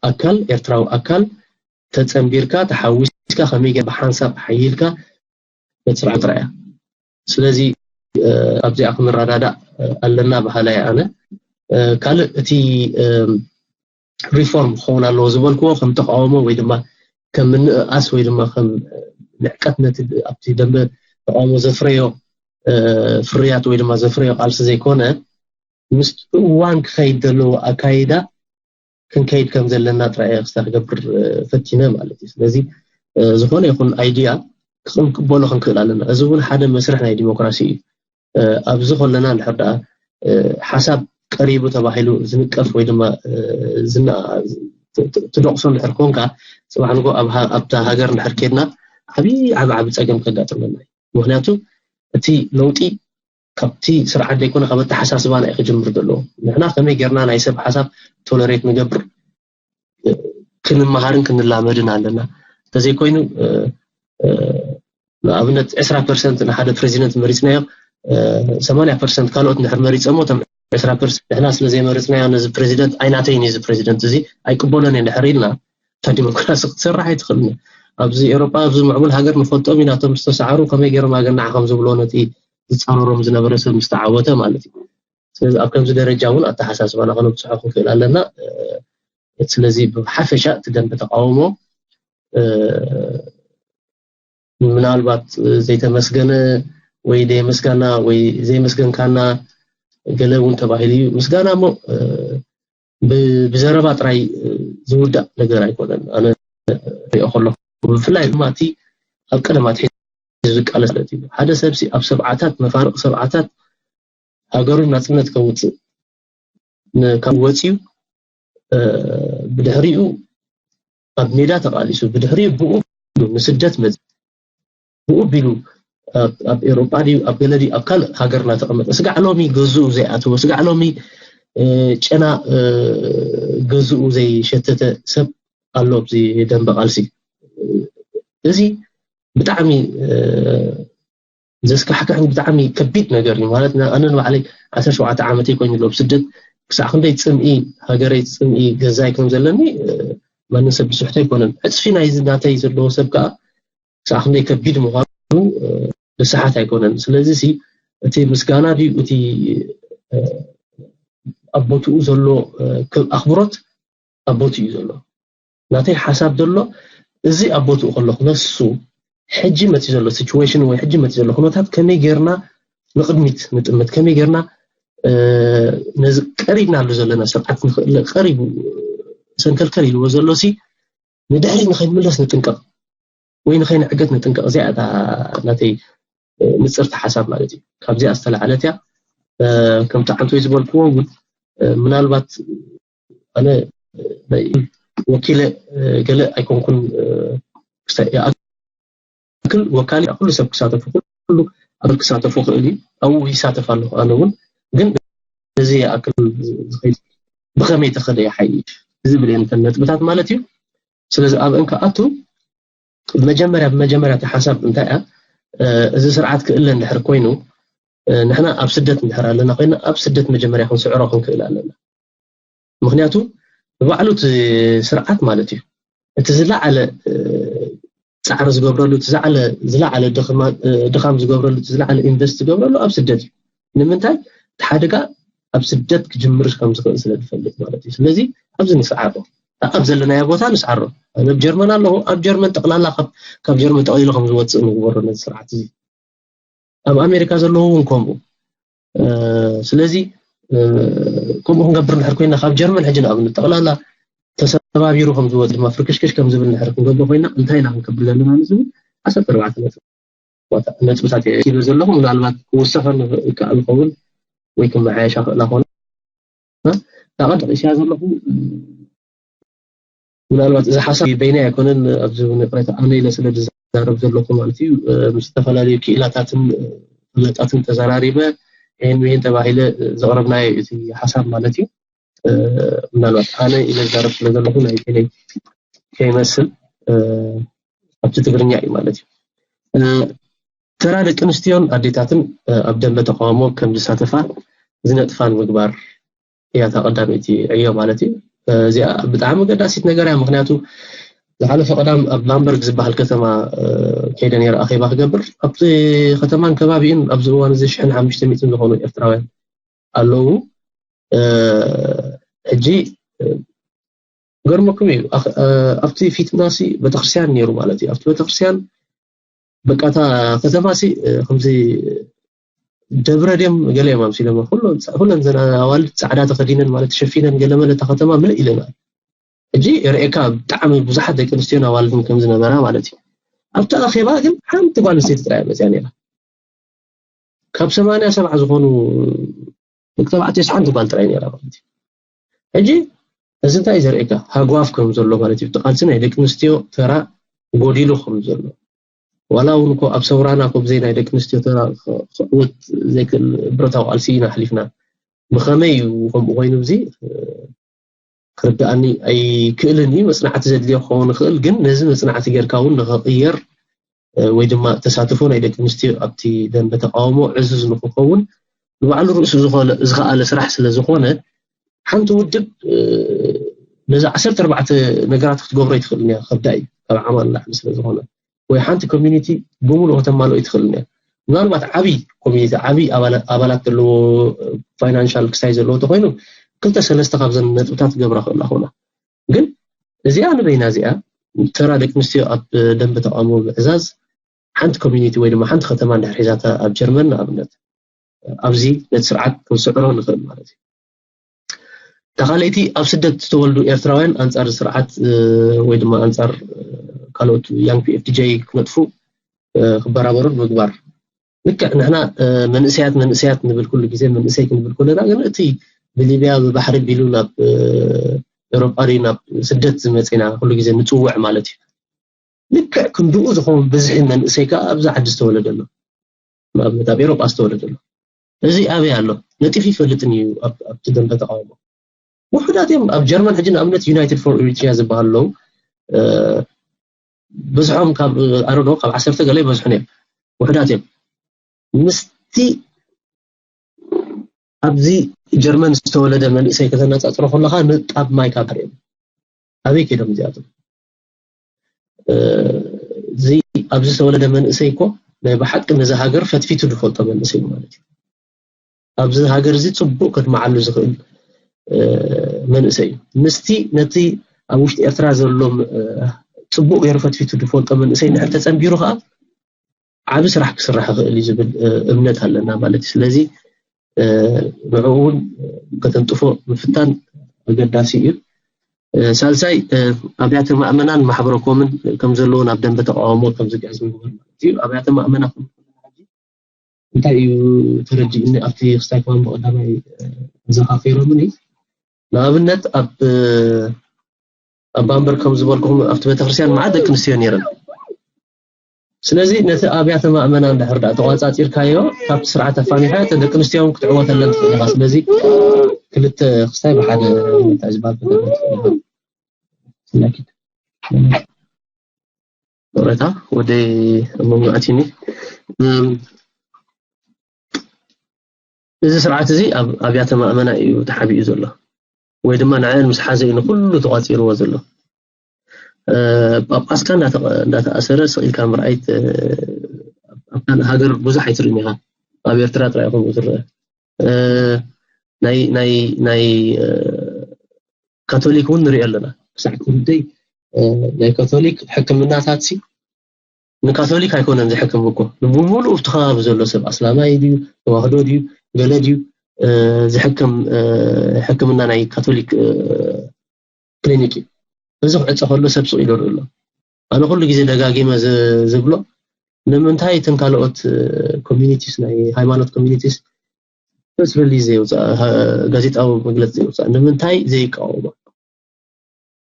ኣካል፣ ኤርትራዊ ኣካል ተጸንቢርካ ተሓዊስካ ከመይ ጌር ብሓንሳብ ሓይልካ ነቲ ስርዓት ጥራይ እያ። ስለዚ ኣብዚኣ ክንረዳዳእ ኣለና በሃላይ ኣነ። ካልእ እቲ ሪፎርም ክኸውን ኣለዎ ዝበልክዎ ከም ተቃውሞ ወይ ድማ ከም ምንእኣስ ወይ ድማ ከም ንዕቀት ነቲ ኣብቲ ደንበ ተቃውሞ ዘፍረዮ ፍርያት ወይ ድማ ዘፍረዮ ቃልሲ ዘይኮነ፣ ምስ እዋን ክኸይድ ዘለዎ ኣካይዳ ክንከይድ ከም ዘለና ጥራይ ክስታ ክገብር ፈቲነ ማለት እዩ። ስለዚ ዝኾነ ይኹን ኣይድያ ክንቅበሎ ክንክእል ኣለና። እዚ እውን ሓደ መስርሕ ናይ ዲሞክራሲ እዩ። ኣብዚ ከለና እንድሕር ደኣ ሓሳብ ቀሪቡ ተባሂሉ ዝንቀፍ ወይ ድማ ትደቕሶ እንድሕር ኮንካ፣ ፅባሕ ንጎ ኣብታ ሃገር እንድሕር ኬድና ዓብዪ ዓብ ዓብ ፀገም ከጋጥመና እዩ። ምክንያቱ እቲ ለውጢ ካብቲ ስርዓት ዘይኮነ ካብ ኣተሓሳስባና እዩ ክጅምር ዘለዎ። ንሕና ከመይ ጌርና ናይ ሰብ ሓሳብ ቶለሬት ንገብር ክንመሃርን ክንላመድን ኣለና። እንተዘይኮይኑ ንኣብነት ዕስራ ፐርሰንት ንሓደ ፕሬዚደንት መሪፅናዮ፣ ሰማንያ ፐርሰንት ካልኦት እንድሕር መሪፆሞ እቶም ዕስራ ፐርሰንት ንሕና ስለ ዘይመረፅናዮ ነዚ ፕሬዚደንት ኣይናተይን እዚ ፕሬዚደንት እዚ ኣይቅበሎን እየ እንድሕር ኢልና እታ ዲሞክራሲ ክትሰርሕ ኣይትኽእልን። ኣብዚ ኤሮጳ ኣብዚ ምዕቡል ሃገር ንፈልጦም ኢና እቶም ዝተሰዓሩ ከመይ ገይሮም ኣገናዕ ከም ዝብሎ ነቲ ዝፃረሮም ዝነበረ ሰብ ምስ ተዓወተ ማለት እዩ። ስለዚ ኣብ ከምዚ ደረጃ እውን ኣተሓሳስባና ከነብፅሖ ክንክእል ኣለና። ስለዚ ብሓፈሻ እቲ ደንበ ተቃውሞ ምናልባት ዘይተመስገነ ወይ ደየመስጋና ወይ ዘይመስገንካና ገለ እውን ተባሂሉ እዩ። ምስጋና እሞ ብዘረባ ጥራይ ዝውዳእ ነገር ኣይኮነን። ኣነ ሪኦ ከለኹ ብፍላይ ድማ እቲ ኣብ ቀደማት ዝቃለስ ማለት እዩ። ሓደ ሰብ ኣብ ሰብዓታት መፋርቕ ሰብዓታት ሃገሩ ናጽነት ከውፅእ ካብ ወፂኡ ብድሕሪኡ ኣብ ሜዳ ተቃሊሱ ብድሕሪኡ ብኡ ንስደት መፅ ብኡ ቢሉ ኣብ ኤሮጳ ድዩ ኣብ ገለ ድዩ ኣብ ካልእ ሃገር እናተቐመጠ ስጋዕ ሎሚ ገዝኡ ዘይኣተወ ስጋዕ ሎሚ ጨና ገዝኡ ዘይሸተተ ሰብ ኣሎ ኣብዚ ደንበ ቃልሲ። እዚ ብጣዕሚ ዘስካሕክሕን ብጣዕሚ ከቢድ ነገር እዩ። ማለት ኣነ ንባዕለይ ዓሰርተ ሸውዓተ ዓመተይ ኮይኑ ኣሎ ኣብ ስደት ክሳዕ ክንደይ ፅምኢ ሃገረይ ፅምኢ ገዛይ ከም ዘለኒ ማንም ሰብ ዝስሕቶ ኣይኮነን። ዕፅፊ ናይዚ ናተይ ዘለዎ ሰብ ከዓ ክሳዕ ክንደይ ከቢድ ምዃኑ ዝሰሓት ኣይኮነን። ስለዚ እቲ ምስጋና ድዩ እቲ ኣብ ቦትኡ ዘሎ ኣኽብሮት ኣብ ቦትኡ እዩ ዘሎ። ናተይ ሓሳብ ዘሎ እዚ ኣብ ቦትኡ ከሎ ክነሱ ሕጂ መፂ ዘሎ ሲቹዌሽን ወይ ሕጂ መፂ ዘሎ ኩነታት ከመይ ጌርና ንቕድሚት ንጥምት ከመይ ጌርና ነዚ ቀሪብናሉ ዘለና ስርዓት ንኽእል ቀሪቡ ሰንከልከል ኢልዎ ዘሎ ሲ ንድሕሪ ንኸይምለስ ንጥንቀቕ ወይ ንኸይንዕገት ንጥንቀቕ። እዚኣ እታ ናተይ ንፅርቲ ሓሳብ ማለት እዩ። ካብዚኣ ዝተላዕለት እያ። ከምቲ ዓንቶይ ዝበልክዎ እውን ምናልባት ኣነ ወኪለ ገለ ኣይኮንኩን ክል ወካሊ ኩሉ ሰብ ክሳተፉ ኩሉ ኣብ ክሳተፉ ክእል እዩ ኣብኡ ይሳተፍ ኣለኹ ኣነ እውን ግን እዚ ይኣክል ዝኸይድ ብኸመይ ተኸደ ይሓይሽ ዝብል እየን እተን ነጥብታት ማለት እዩ። ስለዚ ኣብአን ክኣቱ መጀመርያ ብመጀመርያ እቲ ሓሳብ እንታይ እያ እዚ ስርዓት ክእለ እንድሕር ኮይኑ ንሕና ኣብ ስደት እንድሕር ኣለና ኮይና ኣብ ስደት መጀመርያ ክንስዕሮ ክንክእል ኣለና። ምክንያቱ ብባዕሉ እቲ ስርዓት ማለት እዩ እቲ ዝለዓለ ፃዕሪ ዝገብረሉ ዝለዓለ ድኻም ዝገብረሉ ዝለዓለ ኢንቨስት ዝገብረሉ ኣብ ስደት እዩ። ንምንታይ እቲ ሓደጋ ኣብ ስደት ክጅምር ከም ዝኽእል ስለ ዝፈልጥ ማለት እዩ። ስለዚ ኣብዚ ንስዓሮ ኣብ ዘለናዮ ቦታ ንስዓሮ። ኣብ ጀርመን ኣለኹ ኣብ ጀርመን ጠቕላላ ካብ ጀርመን ጠቕሊሉ ከም ዝወፅእ ንግበሮ ነዚ ስርዓት እዚ። ኣብ ኣሜሪካ ዘለዉ እውን ከምኡ። ስለዚ ከምኡ ክንገብር ንድሕር ኮይና ካብ ጀርመን ሕጂ ንኣብነት ጠቕላላ ተሰባቢሩ ከም ዝወፅ ድማ ፍርክሽክሽ ከም ዝብል ንድሕር ክንገብር ኮይና እንታይ ኢና ክንከብር ዘለና ንዝብል ዓሰርተ ኣርባዕተ ነጥቢ ነጥብታት እየ ኪሎ ዘለኹ ምናልባት ክውሰኸ ይከኣል ይኸውን ወይ ክመሓየሻ ክእላ ኾነ ዳቐ ደቂስያ ዘለኹ ምናልባት እዚ ሓሳብ በይና ኣይኮነን ኣብዚ እውን ይቕሬታ ኣነ ኢለ ስለ ዝዛረብ ዘለኹ ማለት እዩ ምስ ዝተፈላለዩ ክኢላታትን ፍለጣትን ተዘራሪበ ይህን ይህን ተባሂለ ዘቕረብናዮ እቲ ሓሳብ ማለት እዩ ምናልባት ኣነ ኢለ ዝዛረብ ስለ ዘለኹ ናይ ገለይ ከይመስል ኣብቲ ትግርኛ እዩ ማለት እዩ ተራ ደቂ ኣንስትዮን ኣዴታትን ኣብ ደንበ ተቃውሞ ከም ዝሳተፋ ዝነጥፋ ንምግባር እያ እታ ቀዳመይቲ ዕዮ ማለት እዩ። እዚኣ ብጣዕሚ ገዳሲት ነገር እያ። ምክንያቱ ዝሓለፈ ቀዳም ኣብ ባምበርግ ዝበሃል ከተማ ከይደ ነይረ ኣኼባ ክገብር። ኣብቲ ከተማን ከባቢኡን ኣብዚ እዋን እዚ ሽሕን ሓሙሽተ ሚእትን ዝኾኑ ኤርትራውያን ኣለዉ። ሕጂ ገርመኩም እዩ። ኣብቲ ፊትና ሲ ቤተክርስትያን ነይሩ ማለት እዩ። ኣብቲ ቤተክርስትያን በቃ እታ ከተማ ሲ ከምዚ ደብረ ድዮም ገለ እዮም ኣምሲሎም። ኩለን ዘን ኣዋልድ ፃዕዳ ተኸዲነን ማለት ተሸፊነን ገለ መለ እታ ከተማ ምልእ ኢለና። ሕጂ ርእካ ብጣዕሚ ብዙሓት ደቂ ኣንስትዮን ኣዋልድን ከም ዝነበራ ማለት እዩ። ኣብቲ ኣኼባ ግን ሓንቲ ጓል ኣንስተይቲ ጥራይ መፅያ ነይራ። ካብ ሰማንያ ሰብዓ ዝኾኑ ደቂ ተባዕትዮ ሓንቲ ጓል ጥራይ ነይራ ማለት እዩ። ሕጂ እዚ እንታይ ዘርእካ ሃጓፍ ከም ዘሎ ማለት እዩ። እቲ ቃልሲ ናይ ደቂ ኣንስትዮ ተራ ጎዲሉ ከም ዘሎ ዋላ እውን እኮ ኣብ ሰውራና ኮ ብዘይ ናይ ደቂ ኣንስትዮ ተራ ክዕወት ዘይክእል ብረታዊ ቃልሲ ኢና ኣሕሊፍና። ብኸመይ እዩ ከምኡ ኮይኑ እዚ ክርድኣኒ ኣይክእልን እዩ። መፅናዕቲ ዘድልዮ ክኸውን ይኽእል፣ ግን ነዚ መፅናዕቲ ጌርካ እውን ንኽቕየር ወይ ድማ ተሳትፎ ናይ ደቂ ኣንስትዮ ኣብቲ ደንበ ተቃውሞ ዕዙዝ ንክኸውን ንባዕሉ ርእሱ ዝኸኣለ ስራሕ ስለ ዝኾነ ሓንቲ ውድብ ነዚ ዓሰርተ ኣርባዕተ ነገራት ክትገብሮ ኣይትኽእልን እያ። ከብዳ እዩ ካብ ዓማን ላዕሊ ስለ ዝኾነ ወይ ሓንቲ ኮሚኒቲ ብምሉእ ከተማልኦ ኣይትኽእልን እያ። ምናልባት ዓብይ ኮሚኒቲ ዓብይ ኣባላት ዘለዎ ፋይናንሻል ክሳይ ዘለዎ ተኮይኑ ክልተ ሰለስተ ካብዘን ነጥብታት ክገብራ ክእላ ኮይና ግን እዚኣ ንበይና እዚኣ ተራ ደቂ ኣንስትዮ ኣብ ደንበ ተቃውሞ ምዕዛዝ ሓንቲ ኮሚኒቲ ወይ ድማ ሓንቲ ከተማ እንድሕር ሒዛታ ኣብ ጀርመን ንኣብነት ኣብዚ ነቲ ስርዓት ክንስዕሮ ንኽእል ማለት እዩ። ተኻለይቲ ኣብ ስደት ዝተወልዱ ኤርትራውያን ኣንጻር ስርዓት ወይ ድማ ኣንጻር ካልኦት ያንግ ፒኤፍዲጂ ክነጥፉ ክበራበሩ ምግባር። ልክዕ ንሕና መንእሰያት መንእሰያት ንብል ኩሉ ግዜ መንእሰይ ክንብል ከለና ግን እቲ ብሊብያ ብባሕሪ ቢሉ ናብ ኤሮጳ ድዩ ናብ ስደት ዝመፅና ኩሉ ግዜ ንፅውዕ ማለት እዩ። ልክዕ ክንድኡ ዝኸውን ብዝሒ መንእሰይ ከዓ ኣብዚ ዓዲ ዝተወለደ ኣሎ። ንኣብነት ኣብ ኤሮጳ ዝተወለደ ኣሎ። እዚ ኣበይ ኣሎ ነጢፉ ይፈልጥን እዩ። ኣብቲ ደንበ ተቃውሞ ውሑዳት እዮም። ኣብ ጀርመን ሕጂ ንኣብነት ዩናይትድ ፎር ኤሪትሪያ ዝበሃል ኣለዉ። ብዙሖም ካብ ኣረዶ ካብ ዓሰርተ ገለ ይበዝሑን እዮም። ውሑዳት እዮም። ምስቲ ኣብዚ ጀርመን ዝተወለደ መንእሰይ ከተነፃፅሮ ከለካ ንጣብ ማይ ካብ እዮም። ኣበይ ከይዶም እዚኣቶም? እዚ ኣብዚ ዝተወለደ መንእሰይ እኮ ናይ ብሓቂ ነዚ ሃገር ፈትፊቱ ዝፈልጦ መንእሰይ ማለት እዩ። ኣብዚ ሃገር እዚ ፅቡቅ ከድመዓሉ ዝኽእል መንእሰይ እዩ። ምስቲ ነቲ ኣብ ውሽጢ ኤርትራ ዘሎ ፅቡቅ ገይሩ ፈትፊቱ ዝፈልጦ መንእሰይ ንድሕር ተፀንቢሩ ከዓ ዓቢ ስራሕ ክስራሕ ይኽእል እዩ ዝብል እምነት ኣለና ማለት እዩ። ስለዚ ንዕኡ እውን ከተንጥፎ ምፍታን ኣገዳሲ እዩ። ሳልሳይ ኣብያተ ማእመናን ማሕበረኮምን ከም ዘለዎ ናብ ደንበ ተቃውሞ ከም ዝግዕዝ ምግባር ማለት እዩ። ኣብያተ ማእመና እንታይ እዩ ተረዲእኒ ኣብቲ ክስታይ ኮማን ብቀዳማይ ዘኻኺሮምኒ ንኣብነት ኣብ ኣብ ባምበር ከም ዝበልኩም ኣብቲ ቤተክርስትያን መዓት ደቂ ኣንስትዮ ነይረን። ስለዚ ነቲ ኣብያተ ማእመና እንድሕር ዳ ተቋፃፂርካዮ ካብቲ ስርዓት ኣፋኒኻ እተን ደቂ ኣንስትዮ እውን ክትዕወተለን ትኽእል ኢኻ። ስለዚ ክልተ ክስታይ ብሓደ እንታይ ዝበሃል ክትገብር ትኽእል ኢኻ። ይቕሬታ ወደ መንጎ ኣቲኒ እዚ ስርዓት እዚ ኣብ ኣብያተ ማእመና እዩ ተሓቢኡ ዘሎ ወይ ድማ ንዐን ምስ ሓዘ እዩ ንኩሉ ተቋፂርዎ ዘሎ። ጳጳስካ እንዳተኣሰረ ስቕ ኢልካ ምርኣይ ኣብ ካልእ ሃገር ብዙሕ ኣይትርእን ኢኻ። ኣብ ኤርትራ ጥራይ ከምኡ ዝረአ ናይ ናይ ናይ ካቶሊክ እውን ንሪኦ ኣለና። ክሳዕ ክንደይ ናይ ካቶሊክ ሕክምናታት ሲ ንካቶሊክ ኣይኮነን ዝሕክም እኮ ንብሙሉእ ኣብቲ ከባቢ ዘሎ ሰብ ኣስላማይ ድዩ ተዋህዶ ድዩ ገለ ድዩ ዝሕክም ሕክምና ናይ ካቶሊክ ክሊኒክ እዩ። እዚ ክዕፀ ከሎ ሰብ ስቕ ኢሉ ይርኢ ኣሎ። ኣነ ኩሉ ግዜ ደጋጊመ ዝብሎ ንምንታይ እተን ካልኦት ኮሚኒቲስ ናይ ሃይማኖት ኮሚኒቲስ ፕሬስ ሪሊዝ ዘይውፃእ ጋዜጣዊ መግለፂ ዘይውፃእ ንምንታይ ዘይቃወማ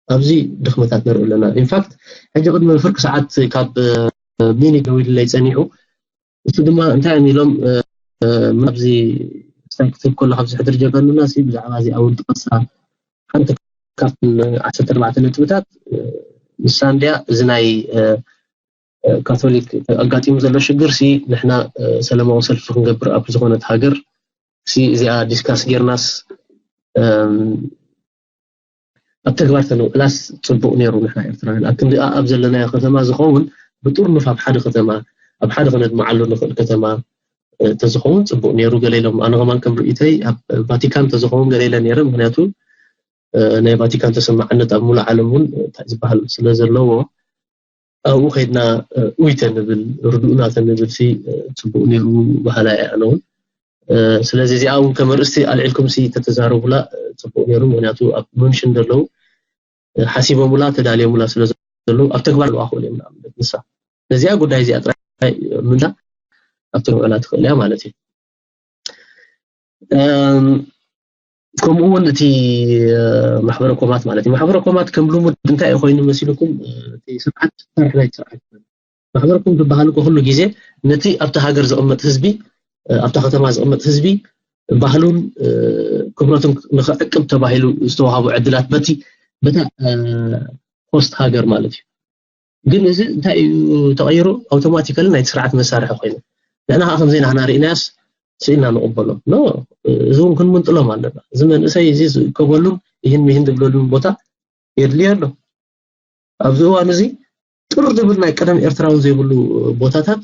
ኣብዚ ድኽመታት ንርኢ ኣለና። ኢንፋክት ሕጂ ቅድሚ ፍርቂ ሰዓት ካብ ሚኒክ ደዊሉለይ ፀኒሑ እሱ ድማ እንታይ እዮም ኢሎም ኣብዚ ስታይ ክትህብ ከሎ ካብዚ ሕድር ጀጋኑና ሲ ብዛዕባ እዚኣ እውን ጥቀሳ ሓንቲ ካብተን ዓሰርተ ኣርባዕተ ነጥብታት ንሳ እንድያ እዚ ናይ ካቶሊክ ኣጋጢሙ ዘሎ ሽግር ሲ ንሕና ሰላማዊ ሰልፊ ክንገብር ኣብ ዝኾነት ሃገር ሲ እዚኣ ዲስካስ ጌርናስ ኣብ ተግባር ተነውዕላስ ፅቡቅ ነይሩ። ንሕና ኤርትራውያን ኣብ ክንዲ ኣብ ዘለናዮ ከተማ ዝኸውን ብጥርኑፍ ኣብ ሓደ ከተማ ኣብ ሓደ ክነድምዓሉ ንኽእል ከተማ ተዝኸውን ፅቡቅ ነይሩ። ገለ ኢሎም ኣነ ከማን ከም ርእይተይ ኣብ ቫቲካን ተዝኸውን ገለ ኢለ ነይረ። ምክንያቱ ናይ ቫቲካን ተሰማዕነት ኣብ ሙሉእ ዓለም እውን እንታይ ዝበሃል ስለ ዘለዎ ኣብኡ ከይድና ኡይ ተንብል ርድኡና ተንብል ሲ ፅቡቅ ነይሩ በሃላይ ኣነ እውን። ስለዚ እዚኣ እውን ከም ኣርእስቲ ኣልዒልኩም ሲ ተተዛረቡላ ፅቡቅ ነይሩ። ምክንያቱ ኣብ መንሽን ዘለዉ ሓሲቦሙላ ተዳልዮሙላ ስለ ዘለዉ ኣብ ተግባር ኣለዋ ክብል እዮም ንኣብነት ንሳ ነዚኣ ጉዳይ እዚኣ ጥራይ ምንዳ ኣብቲ ንውዕላ ትኽእል እያ ማለት እዩ። ከምኡ እውን እቲ ማሕበረ ኮማት ማለት እዩ። ማሕበረ ኮማት ከም ልሙድ እንታይ እዩ ኮይኑ መሲልኩም እቲ ስርዓት ሳርሒ ናይቲ ስርዓት ማሕበረ ኮም ዝበሃል እኮ ኩሉ ግዜ ነቲ ኣብቲ ሃገር ዝቕመጥ ህዝቢ ኣብታ ከተማ ዝቕመጥ ህዝቢ ባህሉን ክብረቱን ንኽዕቅብ ተባሂሉ ዝተዋሃቡ ዕድላት በቲ በታ ሆስት ሃገር ማለት እዩ። ግን እዚ እንታይ እዩ ተቐይሩ ኣውቶማቲካሊ ናይቲ ስርዓት መሳርሒ ኮይኑ ንሕና ከዓ ከምዘይ ናህና ርኢናያስ ስኢልና ንቕበሎ ኖ እዚ እውን ክንምንጥሎም ኣለና። እዚ መንእሰይ እዚ ዝእከበሉን ይህን ምሂን ዝብለሉን ቦታ የድልዮ ኣሎ። ኣብዚ እዋን እዚ ጥር ዝብል ናይ ቀደም ኤርትራዊ ዘይብሉ ቦታታት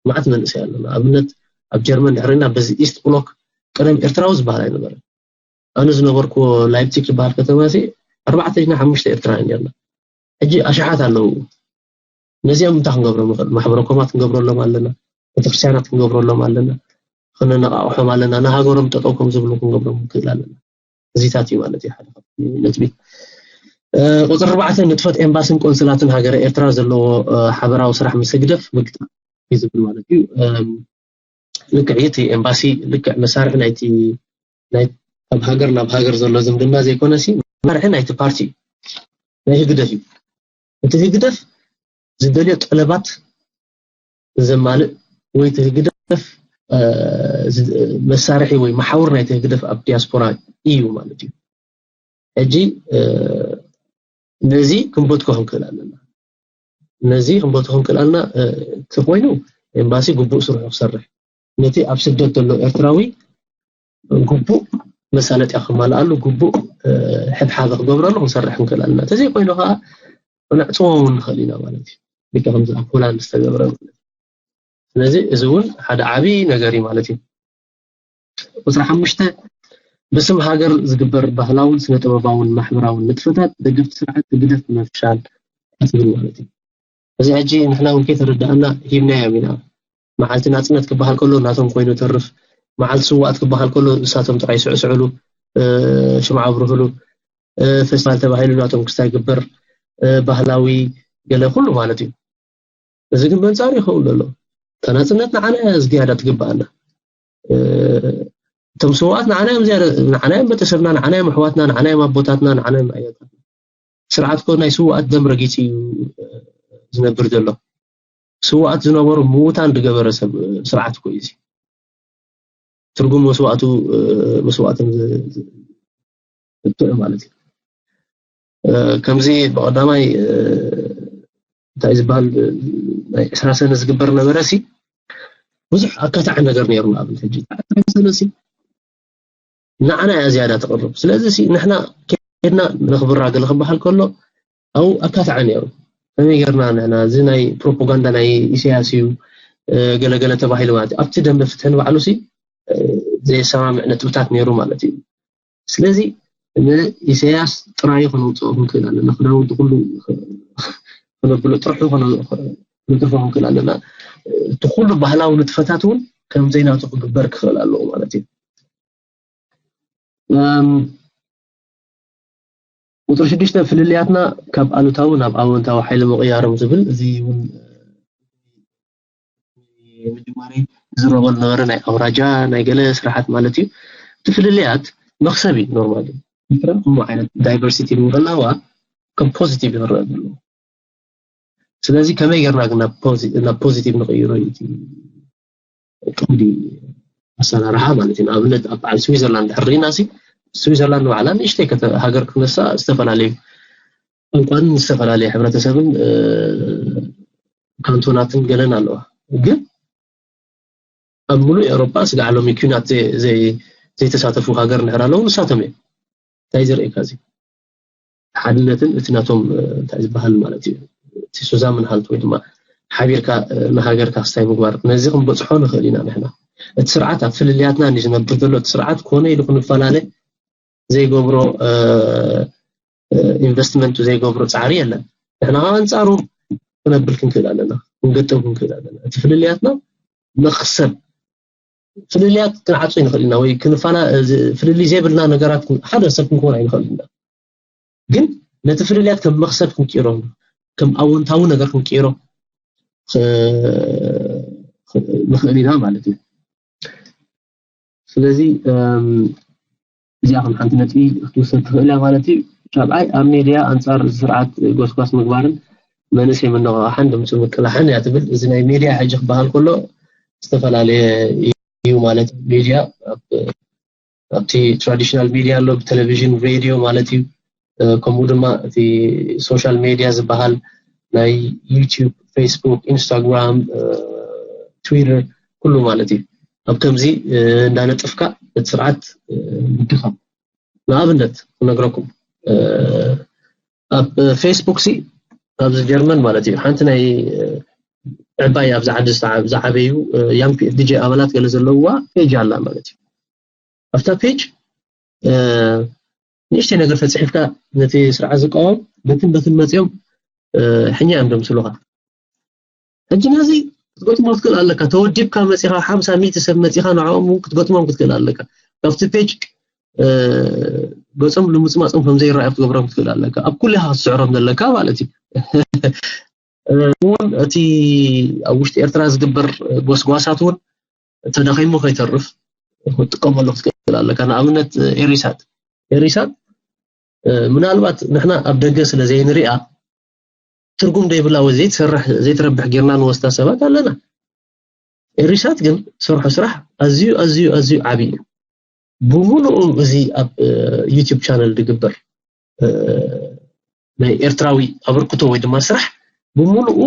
ማዓት መንእሰይ ኣሎ። ንኣብነት ኣብ ጀርመን ድሕሪና በዚ ኢስት ብሎክ ቀደም ኤርትራዊ ዝበሃል ኣይነበረ። ኣነ ዝነበርኩ ላይፕቲክ ዝበሃል ከተማ ሲ ኣርባዕተ ና ሓሙሽተ ኤርትራውያን ነርና። ሕጂ ኣሽሓት ኣለዉ። ነዚኦም እንታይ ክንገብሮም ንኽእል? ማሕበረ ኮማት ክንገብረሎም ኣለና፣ ቤተክርስትያናት ክንገብረሎም ኣለና፣ ክነነቃቕሖም ኣለና፣ ንሃገሮም ጠጠው ከም ዝብሉ ክንገብሮም ንክእል ኣለና። እዚታት እዩ ማለት እዩ ሓደ ካብቲ ነጥቢ። ቁፅሪ ኣርባዕተ ንጥፈት ኤምባስን ቆንስላትን ሃገረ ኤርትራ ዘለዎ ሓበራዊ ስራሕ ምስ ህግደፍ ምግጣም እዩ ዝብል ማለት እዩ። ልክዕ እቲ ኤምባሲ ልክዕ መሳርሒ ናይቲ ኣብ ሃገር ናብ ሃገር ዘሎ ዝምድና ዘይኮነ ሲ መሳርሒ ናይቲ ፓርቲ ናይ ህግደፍ እዩ። እቲ ህግደፍ ዝደልዮ ጠለባት ዘማልእ ወይ እቲ ህግደፍ መሳርሒ ወይ መሓውር ናይቲ ህግደፍ ኣብ ዲያስፖራ እዩ ማለት እዩ። ሕጂ ነዚ ክንበትኮ ክንክእል ኣለና። ነዚ ክንበትኮ ክንክእል ኣለና። ተኮይኑ ኤምባሲ ግቡእ ስርሑ ክሰርሕ ነቲ ኣብ ስደት ዘሎ ኤርትራዊ ግቡእ መሳለጥያ ክማልኣሉ ግቡእ ሕብሓበ ክገብረሉ ክንሰርሕ ክንክእል ኣለና። ተዘይኮይኑ ከዓ ነዕፅዎ እውን ንኽእል ኢና ማለት እዩ። ልክዕ ከምዚ ኣብ ሆላንድ ዝተገብረ ማለት እዩ። ስለዚ እዚ እውን ሓደ ዓብዪ ነገር እዩ ማለት እዩ። ቁፅሪ ሓሙሽተ ብስም ሃገር ዝግበር ባህላውን ስነ ጥበባውን ማሕበራውን ንጥፈታት ደገፍቲ ስርዓት ህግደፍ ንምፍሻል ዝብል ማለት እዩ። እዚ ሕጂ ንሕና እውን ከይተረዳእና ሂብናዮም ኢና። መዓልቲ ናፅነት ክበሃል ከሎ ናቶም ኮይኑ ተርፍ፣ መዓልቲ ስዋኣት ክበሃል ከሎ ንሳቶም ጥራይ ስዕስዕሉ ሽምዓ ኣብርህሉ፣ ፌስቲቫል ተባሂሉ ናቶም ክስታይ ግበር፣ ባህላዊ ገለ ኩሉ ማለት እዩ። እዚ ግን በንፃሩ ይኸውን ዘሎ። እታ ናፅነት ንዓና እያ ዝያዳ ትግብኣና። እቶም ስውኣት ንዓና እዮም ዝያዳ፣ ንዓና እዮም ቤተሰብና፣ ንዓና እዮም ኣሕዋትና፣ ንዓና እዮም ኣቦታትና፣ ንዓና እዮም ኣያታትና። ስርዓት ኮ ናይ ስውኣት ደም ረጊፂ እዩ ዝነብር ዘሎ። ስውኣት ዝነበሩ ምዉታን ዝገበረ ሰብ ስርዓት ኮ እዩ። ትርጉም መስዋእቱ መስዋእቶም ዝጥዕ ማለት እዩ። ከምዚ ብቐዳማይ እንታይ ዝበሃል ናይ ዕስራ ሰነ ዝግበር ነበረ ሲ ብዙሕ ኣካታዒ ነገር ነይሩ። ንኣብነት ሕጂ ዕስራ ሰነ ሲ ንዓና እያ ዝያዳ ትቕርብ። ስለዚ ሲ ንሕና ከድና ነኽብራ ገለ ክበሃል ከሎ ኣብኡ ኣካታዒ ነይሩ። ከመይ ጌርና ንሕና እዚ ናይ ፕሮፓጋንዳ ናይ ኢሳያስ እዩ ገለገለ ተባሂሉ ማለት እዩ። ኣብቲ ደንበ ፍትሒ ንባዕሉ ሲ ዘየሰማምዕ ነጥብታት ነይሩ ማለት እዩ። ስለዚ ንኢሳያስ ጥራዩ ከነውፅኦ ክንክእል ኣለና። ክዳውንቲ ኩሉ ከነብሎ ጥርሑ ከነጥርፎ ክንክእል ኣለና። እቲ ኩሉ ባህላዊ ንጥፈታት እውን ከም ዘይናቱ ክግበር ክኽእል ኣለዎ ማለት እዩ። ቁፅሪ ሽዱሽተ ፍልልያትና ካብ ኣሉታዊ ናብ ኣወንታዊ ሓይሊ ምቕያሮም ዝብል እዚ እውን ምጅማሪ ዝረበሉ ነበረ ናይ ኣውራጃ ናይ ገለ ስራሓት ማለት እዩ። እቲ ፍልልያት መክሰብ እዩ ኖርማል። ኤርትራ ከምኡ ዓይነት ዳይቨርሲቲ ምህላዋ ከም ፖዚቲቭ ይረአ ዘሎ። ስለዚ ከመይ ጌርና ግን ናብ ፖዚቲቭ ንቕይሮ እዩ ቀንዲ ኣሰራርሓ ማለት እዩ። ንኣብነት ኣብ በዓል ስዊዘርላንድ ሕርኢና ሲ ስዊዘርላንድ ባዕላ ንእሽተይ ሃገር ክነሳ ዝተፈላለዩ ቋንቋን ዝተፈላለየ ሕብረተሰብን ካንቶናትን ገለን ኣለዋ። ግን ኣብ ሙሉእ ኤውሮጳ ስጋዕ ሎሚ ኲናት ዘይተሳተፉ ሃገር እንድሕር ኣለዉ ንሳቶም እዮም። እንታይ ዘርእካ እዚ ሓድነትን እቲ ናቶም እንታይ ዝበሃል ማለት እዩ እቲ ሱዛምን ሃልት ወይ ድማ ሓቢርካ ንሃገርካ ክስታይ ምግባር ነዚ ክንበፅሖ ንኽእል ኢና ንሕና። እቲ ስርዓት ኣብ ፍልልያትና እንዲ ዝነብር ዘሎ እቲ ስርዓት ኮነ ኢሉ ክንፈላለ ዘይገብሮ ኢንቨስትመንት ዘይገብሮ ፃዕሪ የለን። ንሕና ከዓ ኣንፃሩ ክነብል ክንክእል ኣለና፣ ክንገጥም ክንክእል ኣለና። እቲ ፍልልያትና መክሰብ ፍልልያት ክንዓፁ ይንኽእል ኢና ወይ ክንፋላ ፍልልይ ዘይብልና ነገራት ሓደ ሰብ ክንኮን ኣይንኽእል ኢና። ግን ነቲ ፍልልያት ከም መክሰብ ክንቅይሮ ከም ኣወንታዊ ነገር ክንቅይሮ ንኽእል ኢና ማለት እዩ። ስለዚ እዚኣ ከም ሓንቲ ነጥቢ ክትውሰድ ትኽእል እያ ማለት እዩ። ሻብዓይ ኣብ ሜድያ ኣንፃር ስርዓት ጎስጓስ ምግባርን መንእሰይ መነቓቕሓን ድምፂ ምቅላሕን እያ ትብል። እዚ ናይ ሜድያ ሕጂ ክበሃል ከሎ ዝተፈላለየ እዩ ማለት ሜድያ ኣብቲ ትራዲሽናል ሚድያ ኣሎ ብቴሌቪዥን ሬድዮ ማለት እዩ። ከምኡ ድማ እቲ ሶሻል ሜድያ ዝበሃል ናይ ዩቲዩብ፣ ፌስቡክ፣ ኢንስታግራም፣ ትዊተር ኩሉ ማለት እዩ። ኣብ ከምዚ እንዳነጥፍካ እቲ ስርዓት ምድኻም። ንኣብነት ክነግረኩም ኣብ ፌስቡክ ሲ ኣብዚ ጀርመን ማለት እዩ ሓንቲ ናይ ዕባይ ኣብዚ ዓዲ ዝዓበዩ ያንግ ፒኤፍዲጂ ኣባላት ገለ ዘለውዋ ፔጅ ኣላ ማለት እዩ። ኣብታ ፔጅ ንእሽተይ ነገር ተፅሒፍካ ነቲ ስርዓት ዝቃወም በትን በትን መፅኦም ሕኛ እዮም ደምስሉኻ። ሕጂ ነዚ ክትገጥሞ ክትክእል ኣለካ። ተወዲብካ መፂኻ ሓምሳ ሚእቲ ሰብ መፂኻ ንዕኦም እውን ክትገጥሞም ክትክእል ኣለካ። ካብቲ ፔጅ ገፆም ልምፅማፆም ከምዘይረኣዩ ክትገብሮም ክትክእል ኣለካ። ኣብ ኩሉ ኢኻ ክትስዕሮም ዘለካ ማለት እዩ። እውን እቲ ኣብ ውሽጢ ኤርትራ ዝግበር ጎስጓሳት እውን ተደኺሙ ከይተርፍ ክትጥቀመሉ ክትክእል ኣለካ። ንኣብነት ኤሪሳት ኤሪሳት ምናልባት ንሕና ኣብ ደገ ስለ ዘይንሪኣ ትርጉም ዘይብላ ወይ ዘይትሰርሕ ዘይትረብሕ ጌርና ንወስዳ ሰባት ኣለና። ኤሪሳት ግን ሰርሖ ስራሕ ኣዝዩ ኣዝዩ ኣዝዩ ዓብዪ እዩ። ብምሉኡ እዚ ኣብ ዩቲዩብ ቻነል ዝግበር ናይ ኤርትራዊ ኣበርክቶ ወይ ድማ ስራሕ ብምሉኡ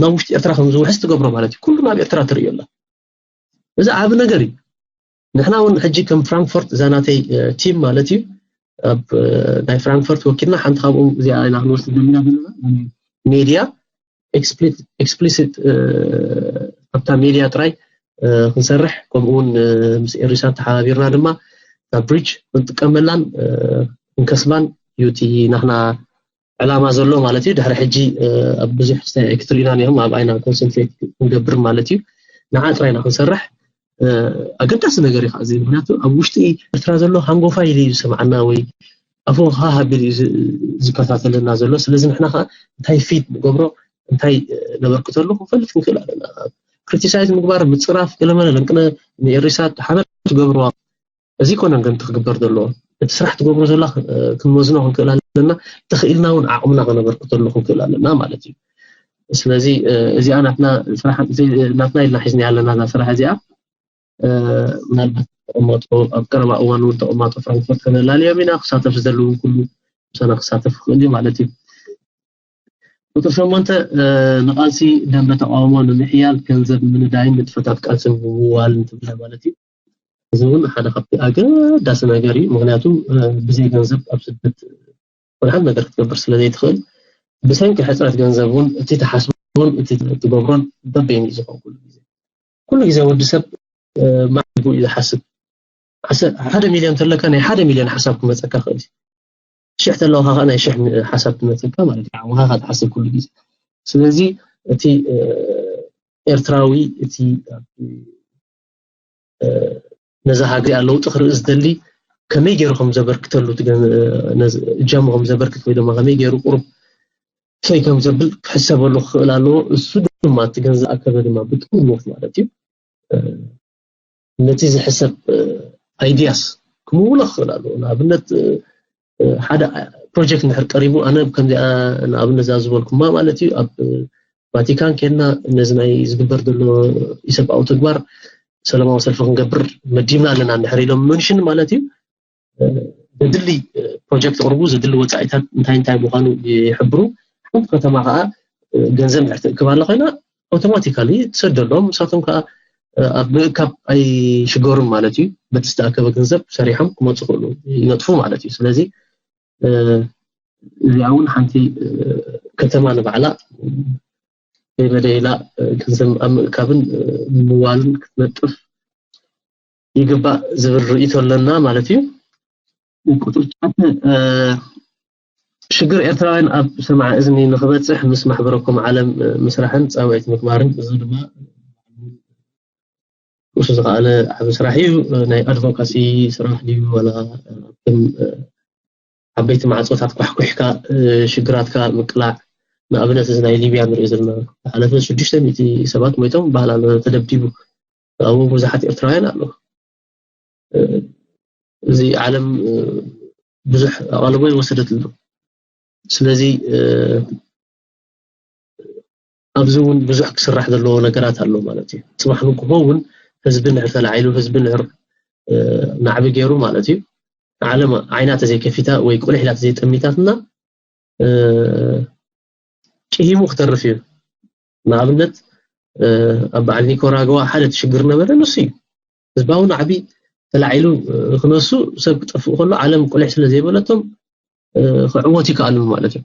ናብ ውሽጢ ኤርትራ ከም ዝውሕዝ ትገብሮ ማለት እዩ። ኩሉ ናብ ኤርትራ ትርእዮ ኣላ። እዚ ዓቢ ነገር እዩ። ንሕና እውን ሕጂ ከም ፍራንክፈርት እዛ ናተይ ቲም ማለት እዩ ኣብ ናይ ፍራንክፈርት ወኪልና ሓንቲ ካብኦም እዚኣ ኢና ክንወስድ ደሊና ዘለና ሜድያ ኤክስፕሊሲት ኣብታ ሜድያ ጥራይ ክንሰርሕ ከምኡ እውን ምስ ኤሪሳት ተሓባቢርና ድማ እታ ብሪጅ ክንጥቀመላን ክንከስባን እዩ እቲ ናትና ዕላማ ዘሎ ማለት እዩ። ድሕሪ ሕጂ ኣብ ብዙሕ ክስታይ ኣይክትርእዩናን ኢኹም፣ ኣብኣ ኢና ኮንሰንትሬት ክንገብር ማለት እዩ። ንዓ ጥራይ ኢና ክንሰርሕ። ኣገዳሲ ነገር እዩ ከዓ እዚ፣ ምክንያቱ ኣብ ውሽጢ ኤርትራ ዘሎ ሃንጎፋይል እዩ ዝሰምዓና ወይ ኣፉ ሃሃ ኣቢሉ እዩ ዝከታተለና ዘሎ። ስለዚ ንሕና ከዓ እንታይ ፊድ ንገብሮ እንታይ ነበርክተሉ ክንፈልጥ ክንክእል ኣለና። ክሪቲሳይዝ ምግባር፣ ምፅራፍ፣ ገለመለ ለንቅነ ንኤሪሳት ሓበር ትገብርዋ እዚ ኮነ ገንቲ ክግበር ዘለዎ እቲ ስራሕ ትገብሮ ዘላ ክንወዝኖ ክንክእል ኣለና። ተኽኢልና እውን ዓቕምና ከነበርክተሉ ክንክእል ኣለና ማለት እዩ። ስለዚ እዚኣ ናትና ስራሕ ናትና ኢልና ሒዝና ኣለና እዛ ስራሕ እዚኣ። ምናልባት ተቐማጦ ኣብ ቀረባ እዋን እውን ተቐማጦ ፍራንክፈርት ከነላልዮም ኢና። ክሳተፍ ዝደሊ እውን ኩሉ ምሳና ክሳተፍ ይኽእል እዩ ማለት እዩ። ቁፅሪ ሸሞንተ ንቃልሲ ደንበ ተቃውሞ ንምሕያል ገንዘብ ምንዳይን ንጥፈታት ቃልሲ ምውዋልን ትብለ ማለት እዩ። እዚ እውን ሓደ ካብቲ ኣገዳሲ ነገር እዩ። ምክንያቱ ብዘይ ገንዘብ ኣብ ስደት ወላ ሓደ ነገር ክትገብር ስለ ዘይትኽእል ብሰንኪ ሕፅረት ገንዘብ እውን እቲ ትሓስቦን እቲ ትገብሮን በበይኑ እዩ ዝኸውን። ኩሉ ግዜ ኩሉ ግዜ ወዲ ሰብ ማዕቡ እዩ ዝሓስብ። ሓደ ሚልዮን ተለካ ናይ ሓደ ሚልዮን ሓሳብ ክመፀካ ክእል እዩ። ሽሕ ተለካ ከዓ ናይ ሽሕ ሓሳብ ክመፀካ ማለት እዩ። ዓቕምካ ትሓስብ ኩሉ ግዜ። ስለዚ እቲ ኤርትራዊ እቲ ነዛ ሃገር ለውጢ ክርኢ ዝደሊ ከመይ ገይሩ ከም ዘበርክተሉ እጃሙ ከም ዘበርክት ወይ ድማ ከመይ ገይሩ ቁሩብ ፈይ ከም ዘብል ክሕሰበሉ ክኽእል ኣለዎ። እሱ ድማ እቲ ገንዘብ ኣከበ ድማ ብጥሙት ማለት እዩ ነቲ ዝሕሰብ ኣይዲያስ ክምውሎ ክኽእል ኣለዎ። ንኣብነት ሓደ ፕሮጀክት እንድሕር ቀሪቡ ኣነ ከምዚኣ ንኣብነት እዛ ዝበልኩማ ማለት እዩ ኣብ ቫቲካን ኬድና ነዚ ናይ ዝግበር ዘሎ ኢሰብኣዊ ተግባር ሰላማዊ ሰልፊ ክንገብር መዲብና ኣለና እንድሕር ኢሎም መንሽን ማለት እዩ ዘድሊ ፕሮጀክት ቅርቡ ዘድሊ ወፃኢታት እንታይ እንታይ ምዃኑ ይሕብሩ። ሓንቲ ከተማ ከዓ ገንዘብ እንድሕር ትእክብ ኣለ ኮይና ኣውቶማቲካሊ ትሰደሎም ንሳቶም ከዓ ኣብ ምእካብ ኣይሽገሩን ማለት እዩ። በቲ ዝተኣከበ ገንዘብ ሰሪሖም ክመፁ ክእሉ ይነጥፉ ማለት እዩ። ስለዚ እዚኣ እውን ሓንቲ ከተማ ንባዕላ ከይመደይላ ገንዘብ ኣብ ምእካብን ምምዋልን ክትነጥፍ ይግባእ ዝብል ርእይቶ ኣለና ማለት እዩ። ቁፅሪ ትሽዓተ ሽግር ኤርትራውያን ኣብ ሰማዒ እዝኒ ንክበፅሕ ምስ ማሕበረኮም ዓለም ምስራሕን ፃውዒት ምግባርን፣ እዚ ድማ ንሱ ዝኸኣለ ዓቢ ስራሕ እዩ። ናይ ኣድቮካሲ ስራሕ ድዩ ዋላ ከም ዓበይቲ ማዕፆታት ኳሕኩሕካ ሽግራትካ ምቅላዕ? ንኣብነት እዚ ናይ ሊብያ ንሪኦ ዘለና ዝሓለፈ ሽዱሽተ ሚእቲ ሰባት ሞይቶም በሃል ኣሎ ተደብዲቡ ኣብኡ ብዙሓት ኤርትራውያን ኣለዉ። እዚ ዓለም ብዙሕ ኣቓልቦ ይወሰደትሉ። ስለዚ ኣብዚ እውን ብዙሕ ክስራሕ ዘለዎ ነገራት ኣሎ ማለት እዩ። ፅባሕ ንግሆ እውን ህዝቢ ንድሕር ተላዒሉ ህዝቢ ንድሕር ናዕቢ ገይሩ ማለት እዩ። ዓለም ዓይና ተዘይከፊታ ወይ ቁልሕ ኢላ ተዘይጠሚታትና ቂሂሙ ክተርፍ እዩ። ንኣብነት ኣብ በዓል ኒኮራጓ ሓደ እቲ ሽግር ነበረ ንሱ እዩ። ህዝባዊ ናዕቢ ተላዒሉ ክነሱ ሰብ ክጠፍእ ከሎ ዓለም ቁልሕ ስለ ዘይበለቶም ክዕወት ይከኣሉ ማለት እዩ።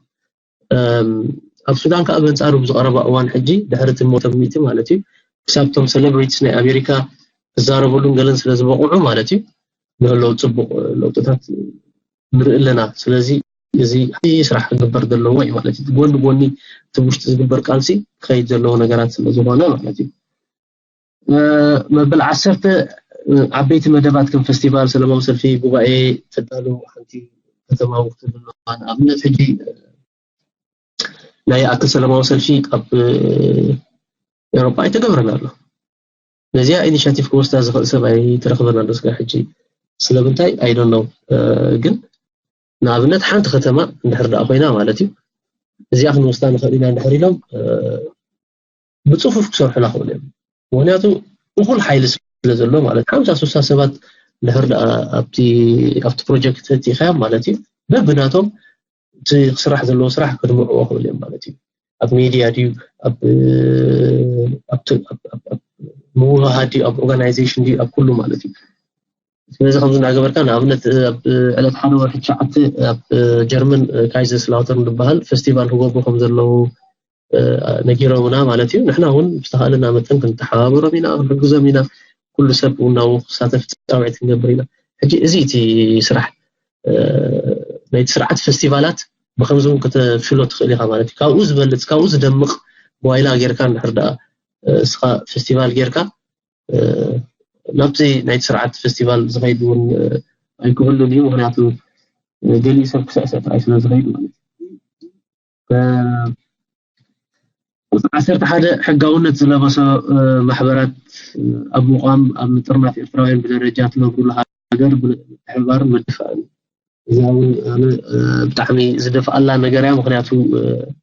ኣብ ሱዳን ከዓ በንፃሩ ብዝቐረባ እዋን ሕጂ ድሕሪ እቲ ሞተ ሚእቲ ማለት እዩ ክሳብ ቶም ሴሌብሪቲስ ናይ ኣሜሪካ ክዛረበሉን ገለን ስለ ዝበቕዑ ማለት እዩ ንህለው ፅቡቕ ለውጥታት ንርኢ ኣለና። ስለዚ እዚ ስራሕ ክግበር ዘለዎ እዩ ማለት እዩ። ጎኒ ጎኒ እቲ ውሽጢ ዝግበር ቃልሲ ክኸይድ ዘለዎ ነገራት ስለ ዝኾነ ማለት እዩ። መበል ዓሰርተ ዓበይቲ መደባት ከም ፈስቲቫል፣ ሰላማዊ ሰልፊ፣ ጉባኤ ተዳሉ ሓንቲ ከተማ ውክትብል ኣለዋ። ንኣብነት ሕጂ ናይ ኣክል ሰላማዊ ሰልፊ ኣብ ኤሮፓ ኣይተገብረን ኣሎ። ነዚኣ ኢኒሽቲቭ ክወስዳ ዝኽእል ሰብ ኣይተረኽበን ኣሎ ስጋ ሕጂ ስለምንታይ ኣይደን ነው። ግን ንኣብነት ሓንቲ ከተማ እንድሕር ደኣ ኮይና ማለት እዩ እዚኣ ክንወስዳ ንኽእል ኢና እንድሕር ኢሎም ብፅፉፍ ክሰርሑላ ክእሉ እዮም። ምክንያቱ እኹል ሓይሊ ስለ ዘሎ ማለት ሓምሳ ስሳ ሰባት እንድሕር ደኣ ኣብቲ ኣብቲ ፕሮጀክት ተቲእካዮም ማለት እዩ በብናቶም እቲ ክስራሕ ዘለዎ ስራሕ ከድምዕዎ ክእል እዮም ማለት እዩ። ኣብ ሜድያ ድዩ ኣብ ምውህሃድ ድዩ ኣብ ኦርጋናይዜሽን ድዩ ኣብ ኩሉ ማለት እዩ። ስለዚ ከምዚ እናገበርካ ንኣብነት ኣብ ዕለት ሓደ ወርሒ ትሽዓተ ኣብ ጀርመን ካይዘስላውተርን ዝበሃል ፈስቲቫል ክገብሩ ከም ዘለዉ ነጊሮምና ማለት እዩ። ንሕና እውን ብዝተኻእለና መጠን ክንተሓባበሮም ኢና፣ ክንሕግዞም ኢና። ኩሉ ሰብ እውን ናብኡ ክሳተፍ ፃውዒት ክንገብር ኢና። ሕጂ እዚ እቲ ስራሕ ናይቲ ስርዓት ፈስቲቫላት ብከምዚ እውን ከተፍሽሎ ትኽእል ኢኻ ማለት እዩ። ካብኡ ዝበልፅ ካብኡ ዝደምቕ ጓይላ ጌርካ እንድሕር ደኣ እስኻ ፈስቲቫል ጌርካ ናብዚ ናይቲ ስርዓት ፈስቲቫል ዝኸይድ እውን ኣይክህሉን እዩ። ምክንያቱ ገሊኡ ሰብ ክስዕስዕ ጥራይ ስለ ዝኸይድ ማለት እዩ። ቁፅሪ ዓሰርተ ሓደ ሕጋውነት ዝለበሶ ማሕበራት ኣብ ምቋም ኣብ ምጥርናፍ ኤርትራውያን ብደረጃ ትነብሩሉ ሃገር ብምትሕብባር ምድፋእን እዚኣ እውን ኣነ ብጣዕሚ ዝደፍኣላ ነገር እያ። ምክንያቱ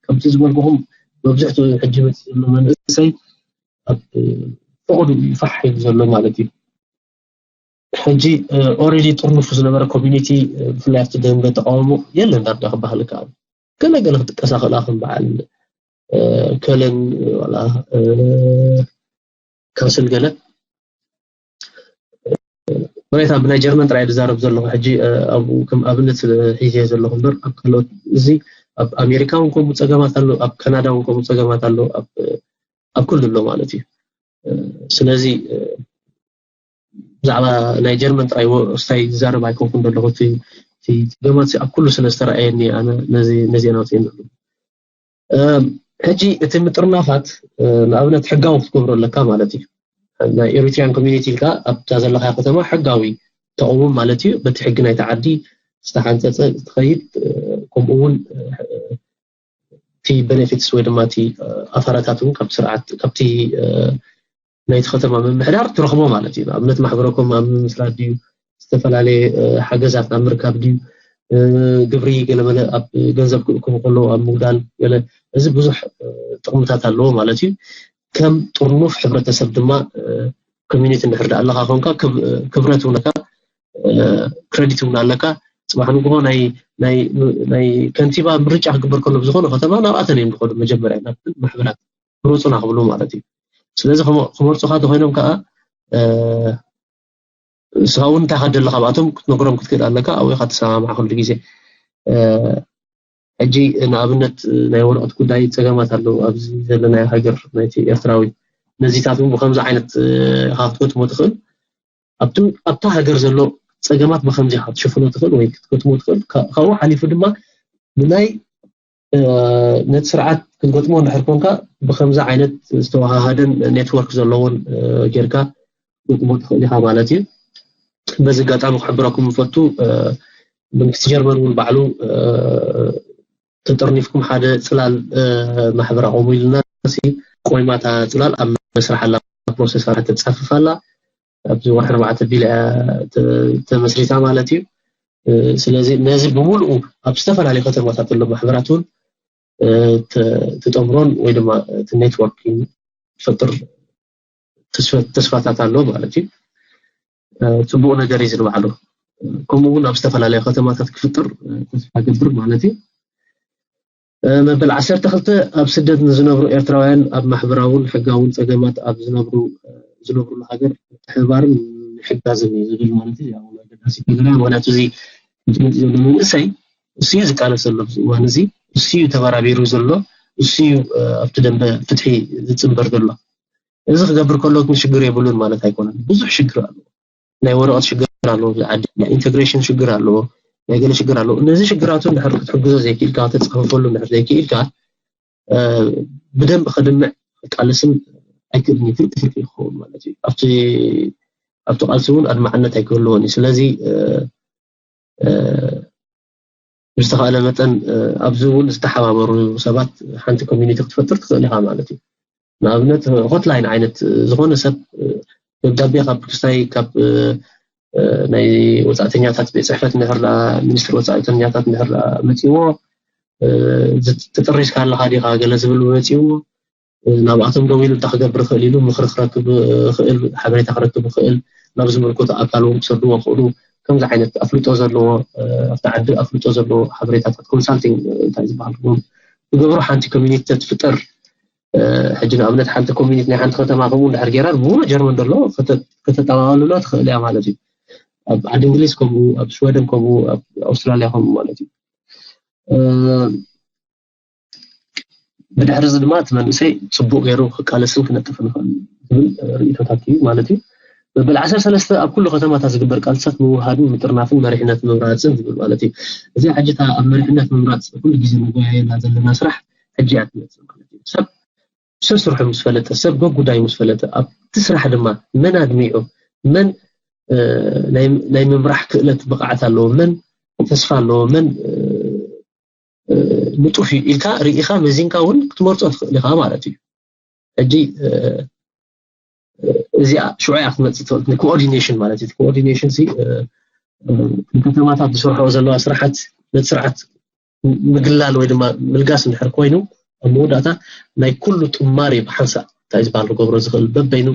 ከምቲ ዝበልኩኹም መብዝሕትኡ ሕጂ መፅእ ዘሎ መንእሰይ ኣብ ፈቐዱ ፋሕ ኢሉ ዘሎ ማለት እዩ። ሕጂ ኦሬዲ ጥርንፉ ዝነበረ ኮሚኒቲ ብፍላይ ኣብቲ ደንበ ተቃውሞ የለን ዳርጋ ክበሃል ይከኣል። ገለ ገለ ክጥቀሳ ክእላ ከም በዓል ከለን ዋላ ካስል ገለ መሬት ኣብ ናይ ጀርመን ጥራይ ዝዛረብ ዘለኹ ሕጂ ኣብኡ ከም ኣብነት ሒዘ ዘለኹ እምበር ኣብ ካልኦት እዚ ኣብ ኣሜሪካ እውን ከምኡ ፀገማት ኣሎ፣ ኣብ ካናዳ እውን ከምኡ ፀገማት ኣሎ፣ ኣብ ኩሉ ኣሎ ማለት እዩ። ስለዚ ብዛዕባ ናይ ጀርመን ጥራይ ወስታይ ዝዛረብ ኣይኮንኩን ዘለኹ እቲ ገመት ኣብ ኩሉ ስለ ዝተረኣየኒ ኣነ ነዚ ነዚአን ኣውፅኤን ዘለኹ። ሕጂ እቲ ምጥርናፋት ንኣብነት ሕጋዊ ክትገብሮ ኣለካ ማለት እዩ። ናይ ኤሪትሪያን ኮሚኒቲ ኢልካ ኣብታ ዘለካ ከተማ ሕጋዊ ተቕውም ማለት እዩ። በቲ ሕጊ ናይቲ ዓዲ ዝተሓንፀፀ ትኸይድ ከምኡ እውን እቲ ቤኔፊትስ ወይ ድማ እቲ ኣፋራታት እውን ካብቲ ስርዓት ካብቲ ናይቲ ከተማ ምምሕዳር ትረኽቦ ማለት እዩ። ንኣብነት ማሕበረኮም ኣብ ምምስራት ድዩ ዝተፈላለየ ሓገዛት ኣብ ምርካብ ድዩ ግብሪ ገለመለ ኣብ ገንዘብ ክእክቡ ከለዉ ኣብ ምጉዳል ገለ እዚ ብዙሕ ጥቕምታት ኣለዎ ማለት እዩ። ከም ጥርኑፍ ሕብረተሰብ ድማ ኮሚኒቲ እንድሕር ደኣ ኣለኻ ኮንካ ክብረት እውን ኣለካ ክረዲት እውን ኣለካ። ፅባሕ ንግሆ ናይ ናይ ናይ ከንቲባ ምርጫ ክግበር ከሎ ብዝኾነ ከተማ ናብኣተን እዮም ዝኸዱ መጀመርያ ናብ ማሕበራት ምረፁና ክብሉ ማለት እዩ። ስለዚ ክመርፁኻ ተኮይኖም ከዓ ንስኻ እውን እንታይ ከደሊ ካብኣቶም ክትነግሮም ክትክእል ኣለካ። ኣብኡ ኢኻ ትሰማማዕ ኩሉ ግዜ። ሕጂ ንኣብነት ናይ ወረቐት ጉዳይ ጸገማት ኣለዉ ኣብዚ ዘለናዮ ሃገር ናይቲ ኤርትራዊ። ነዚታት እውን ብከምዚ ዓይነት ኢኻ ክትገጥሞ ትኽእል። ኣብታ ሃገር ዘሎ ጸገማት ብከምዚ ኢኻ ክትሽፍኖ ትኽእል ወይ ክትገጥሞ ትኽእል። ካብኡ ሓሊፉ ድማ ብናይ ነቲ ስርዓት ክትገጥሞ እንድሕር ኮንካ ብከምዚ ዓይነት ዝተወሃሃደን ኔትወርክ ዘለዎን ጌርካ ክትገጥሞ ትኽእል ኢኻ ማለት እዩ። በዚ ኣጋጣሚ ክሕብረኩም ምፈቱ መንግስቲ ጀርመን እውን ባዕሉ ተጠርኒፍኩም ሓደ ጽላል ማሕበር ኣቆሙ ኢልና ሲ ቆይማታ ጽላል ኣብ መስራሕ ኣላ ፕሮሰስ ኣላ ተጻፍፍ ኣላ ኣብዚ ወርሒ ኣርባዕተ ቢል ተመስሪታ ማለት እዩ። ስለዚ ነዚ ብምሉኡ ኣብ ዝተፈላለዩ ከተማታት ዘሎ ማሕበራት እውን ትጠምሮን ወይ ድማ እቲ ኔትወርኪንግ ትፈጥር ተስፋታት ኣሎ ማለት እዩ። ጽቡቕ ነገር እዩ ዝንባዕሉ ከምኡ እውን ኣብ ዝተፈላለዩ ከተማታት ክፍጥር ተስፋ ገብር ማለት እዩ። መበል ዓሰርተ ክልተ ኣብ ስደት ንዝነብሩ ኤርትራውያን ኣብ ማሕበራውን ሕጋውን ጸገማት ኣብ ዝነብሩ ዝነብሩሉ ሃገር ምትሕብባርን ምሕጋዝን እዩ ዝብል ማለት እዩ። ኣገዳሲ ነገር እዩ። ምክንያቱ እዚ ዝመጽእ ዘሎ መንእሰይ እሱ እዩ ዝቃለስ ዘሎ ኣብዚ እዋን እዚ እሱ እዩ ተበራቢሩ ዘሎ እሱ እዩ ኣብቲ ደንበ ፍትሒ ዝጽንበር ዘሎ። እዚ ክገብር ከሎ ግን ሽግር የብሉን ማለት ኣይኮነን። ብዙሕ ሽግር ኣሎ። ናይ ወረቐት ሽግር ኣለዎ፣ ናይ ኢንቴግሬሽን ሽግር ኣለዎ፣ ናይ ገለ ሽግር ኣለዎ። እነዚ ሽግራቱ እንድሕር ክትሕግዞ ዘይክኢልካ፣ ተጻፈፈሉ እንድሕር ዘይክኢልካ ብደንብ ከድምዕ ቃልስን ኣይክእልን እዩ። ፍርቂ ፍርቂ ይኸውን ማለት እዩ። ኣብቲ ኣብቲ ቃልሲ እውን ኣድማዕነት ኣይክህልዎን እዩ። ስለዚ ብዝተኻእለ መጠን ኣብዚ እውን ዝተሓባበሩ ሰባት ሓንቲ ኮሚኒቲ ክትፈጥር ትኽእል ኢኻ ማለት እዩ። ንኣብነት ሆትላይን ዓይነት ዝኾነ ሰብ ደብዳቤ ካብ ክስታይ ካብ ናይ ወፃእተኛታት ቤት ፅሕፈት እንድሕር ሚኒስትር ወፃእተኛታት እንድሕር መፂዎ ትጥሪስ ካለካ ዲካ ገለ ዝብል መፂዎ ናብኣቶም ደው ኢሉ እንታይ ክገብር ይኽእል ኢሉ ምኽሪ ክረክብ ይኽእል፣ ሓበሬታ ክረክብ ይኽእል፣ ናብ ዝምልከቶ ኣካል እውን ክሰድዎ ይኽእሉ። ከምዚ ዓይነት ኣፍልጦ ዘለዎ ኣብቲ ዓዲ ኣፍልጦ ዘለዎ ሓበሬታታት ኮንሳልቲንግ እንታይ ዝበሃል ክገብሩ ሓንቲ ኮሚኒቲ ትፍጠር። ሕጂ ንኣብነት ሓንቲ ኮሚኒቲ ናይ ሓንቲ ከተማ ከምኡ እንድሕር ገይራ ብሙሉእ ጀርመን ዘሎ ከተጠቓልሎ ትኽእል እያ ማለት እዩ። ኣብ ዓዲ እንግሊዝ ከምኡ፣ ኣብ ሽወደን ከምኡ፣ ኣብ ኣውስትራልያ ከምኡ ማለት እዩ። ብድሕሪ እዚ ድማ እቲ መንእሰይ ፅቡቕ ገይሩ ክቃለስን ክነጥፍን ይኽእል ዝብል ርእቶታት እዩ ማለት እዩ። መበል ዓሰርተ ሰለስተ ኣብ ኩሉ ከተማታት ዝግበር ቃልስታት ምውሃድን ምጥርናፍን መሪሕነት ምምራፅን ዝብል ማለት እዩ። እዚ ሕጂ እታ ኣብ መሪሕነት ምምራፅ ኩሉ ግዜ ንጎያየላ ዘለና ስራሕ ሕጂ እያ ትመፅእ ማለት እዩ። ሰብ ሰስርሑ ምስ ፈለጠ፣ ሰብ ገጉዳይ ምስ ፈለጠ፣ ኣብቲ ስራሕ ድማ መን ኣድሚዑ፣ መን ናይ ምምራሕ ክእለት ብቕዓት ኣለዎ፣ መን ተስፋ ኣለዎ፣ መን ንጡፍ እዩ ኢልካ ርኢኻ መዚንካ እውን ክትመርፆ ትኽእል ኢኻ ማለት እዩ። ሕጂ እዚኣ ሽዑ እያ ክትመፅእ ትኽእል። ኮኦርዲኔሽን ማለት እዩ። ኮኦርዲኔሽን ሲ ከተማታት ዝሰርሖ ዘለዋ ስራሓት ነቲ ስርዓት ምግላል ወይ ድማ ምልጋስ እንድሕር ኮይኑ ኣብ መወዳእታ ናይ ኩሉ ጥማር እዩ ብሓንሳእ እንታይ ዝበሃል ክገብሮ ዝኽእል በበይኑ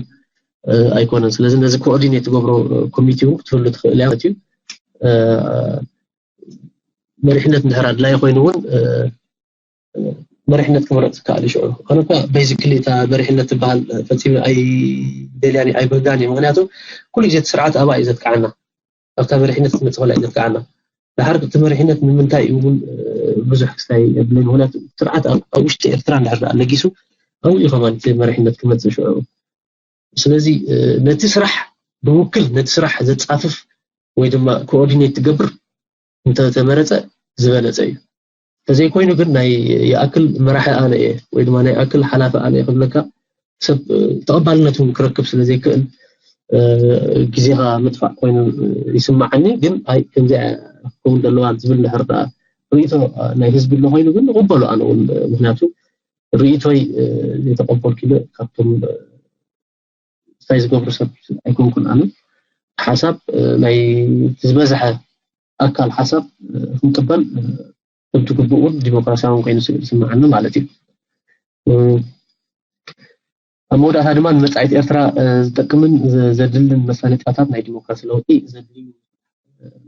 ኣይኮነን። ስለዚ ነዚ ኮኦርዲኔት ትገብሮ ኮሚቴ እውን ክትህሉ ትኽእል እያ ማለት እዩ። መሪሕነት እንድሕር ኣድላይ ኮይኑ እውን መሪሕነት ክምረፅ ዝከኣል እዩ። ሽዑ ኣነ እኳ ቤዚክሊ እታ መሪሕነት ትበሃል ፈፂመ ኣይደልያን እየ ኣይብህጋን እየ። ምክንያቱ ኩሉ ግዜ እቲ ስርዓት ኣብኣ እዩ ዘጥቅዓና፣ ኣብታ መሪሕነት ክትመፅእ ከላ እዩ ዘጥቅዓና። ድሓር እቲ መሪሕነት ንምንታይ እዩ እውን ብዙሕ ክስታይ የብለይን። ምክንያቱ ስርዓት ኣብ ውሽጢ ኤርትራ እንድሕር ደኣ ለጊሱ ኣብኡ እዩ ከማን እቲ መሪሕነት ክመፅእ ሽዑ። ስለዚ ነቲ ስራሕ ብውክል ነቲ ስራሕ ዘፃፍፍ ወይ ድማ ኮኦርዲኔት ትገብር እንተተመረፀ ዝበለፀ እዩ። ተዘይኮይኑ ግን ናይ ይኣክል መራሒ ኣነ እየ ወይ ድማ ናይ ይኣክል ሓላፊ ኣነ እየ ክብለካ ሰብ ተቐባልነት እውን ክረክብ ስለ ዘይክእል ግዜኻ ምጥፋእ ኮይኑ ይስማዓኒ። ግን ኣይ ከምዚኣ ክኸውን ዘለዋ ዝብል ድሕር ደኣ ርእይቶ ናይ ህዝቢ ኣሎ ኮይኑ ግን ንቕበሎ ኣነ እውን ምክንያቱ ርእይቶይ ዘይተቐበልኩ ኢለ ካብቶም እንታይ ዝገብሩ ሰብ ኣይኮንኩን ኣነ ሓሳብ ናይ ዝበዝሐ ኣካል ሓሳብ ክንቅበል ከምቲ ግቡእ እውን ዲሞክራሲያውን ኮይኑ ይስምዓኒ ማለት እዩ። ኣብ መወዳእታ ድማ ንመጻኢት ኤርትራ ዝጠቅምን ዘድልን መሳለጥያታት ናይ ዲሞክራሲ ለውጢ ዘድልዩ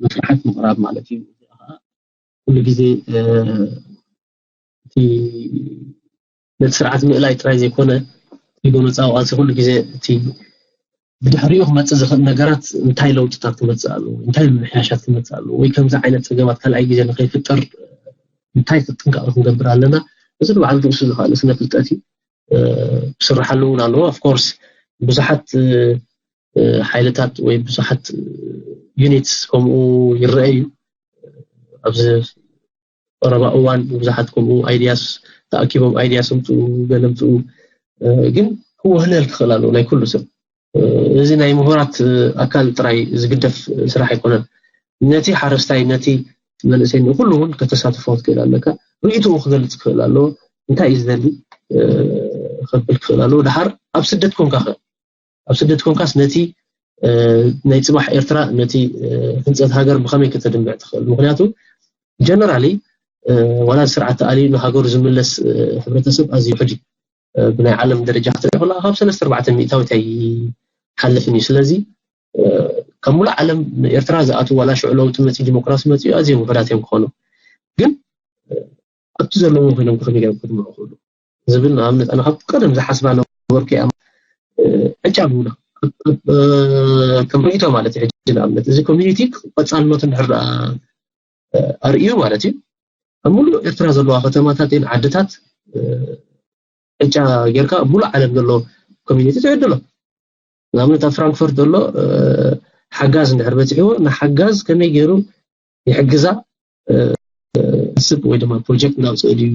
መስርሓት ምቕራብ ማለት እዩ። እዚ ከዓ ኩሉ ግዜ እቲ ነቲ ስርዓት ምእላይ ጥራይ ዘይኮነ እቲ ጎነፃዊ ቃልሲ ኩሉ ግዜ እቲ ብድሕሪኡ ክመፅእ ዝኽእል ነገራት እንታይ ለውጥታት ክመፅእ ኣለዎ፣ እንታይ ምምሕያሻት ክመፅእ ኣለዎ፣ ወይ ከምዚ ዓይነት ፀገማት ካልኣይ ግዜ ንከይፍጠር እንታይ ጥንቃቐ ክንገብር ኣለና። እዚ ንባዕሉ ርእሱ ዝኸኣለ ስነ ፍልጠት እዩ። ክስርሓሉ እውን ኣለዎ። Of course ብዙሓት ሓይልታት ወይ ብዙሓት ዩኒትስ ከምኡ ይረአ እዩ። ኣብዚ ቀረባ እዋን ብዙሓት ከምኡ ideas ተኣኪቦም ideas ምፅኡ፣ ገለ ምፅኡ፣ ግን ክወህለል ክኽእል ኣለዎ ናይ ኩሉ ሰብ። እዚ ናይ ምሁራት ኣካል ጥራይ ዝግደፍ ስራሕ ኣይኮነን። ነቲ ሓረስታይ፣ ነቲ መንእሰይ፣ ንኩሉ እውን ከተሳትፎ ክትክእል ኣለካ። ርእይትኡ ክገልፅ ክኽእል ኣለዎ። እንታይ እዩ ዝደሊ ከብል ክኽእል ኣለዎ። ድሓር ኣብ ስደት ኮንካ ከ ኣብ ስደት ኮንካስ ነቲ ናይ ፅባሕ ኤርትራ፣ ነቲ ህንፀት ሃገር ብኸመይ ከተድምዕ ትኽእል? ምክንያቱ ጀነራሊ ዋላ ስርዓት ተኣልዩ ንሃገሩ ዝምለስ ሕብረተሰብ ኣዝዩ ሕጂ ብናይ ዓለም ደረጃ ክትርኢ ከለካ ካብ ሰለስተ ኣርባዕተ ሚእታዊት ኣይሓልፍን እዩ። ስለዚ ካብ ሙሉእ ዓለም ኤርትራ ዝኣትው ዋላ ሽዑ ለውጢ መፅዩ ዲሞክራሲ መፅዩ ኣዝዮም ውሑዳት እዮም ክኾኑ። ግን ኣብቲ ዘለዎም ኮይኖም ከመይ ገይሮም ክድምዑ ክእሉ ዝብል ንኣብነት ኣነ ካብ ቀደም ዝሓስባ ነበርኩ እያ። ዕጫ ምውላ ከም ርእይቶ ማለት እዩ። ሕጂ ንኣብነት እዚ ኮሚኒቲ ቀፃልነቱ እንድሕር ደኣ ኣርእዩ ማለት እዩ ኣብ ሙሉእ ኤርትራ ዘለዋ ከተማታት ዓድታት ዕጫ ጌርካ ሙሉእ ዓለም ዘሎ ኮሚኒቲ ትዕድሎ። ንኣብነት ኣብ ፍራንክፈርት ዘሎ ሓጋዝ እንድሕር በፂሕዎ ንሓጋዝ ከመይ ገይሩ ይሕግዛ ስብ ወይ ድማ ፕሮጀክት እናውፅእ ድዩ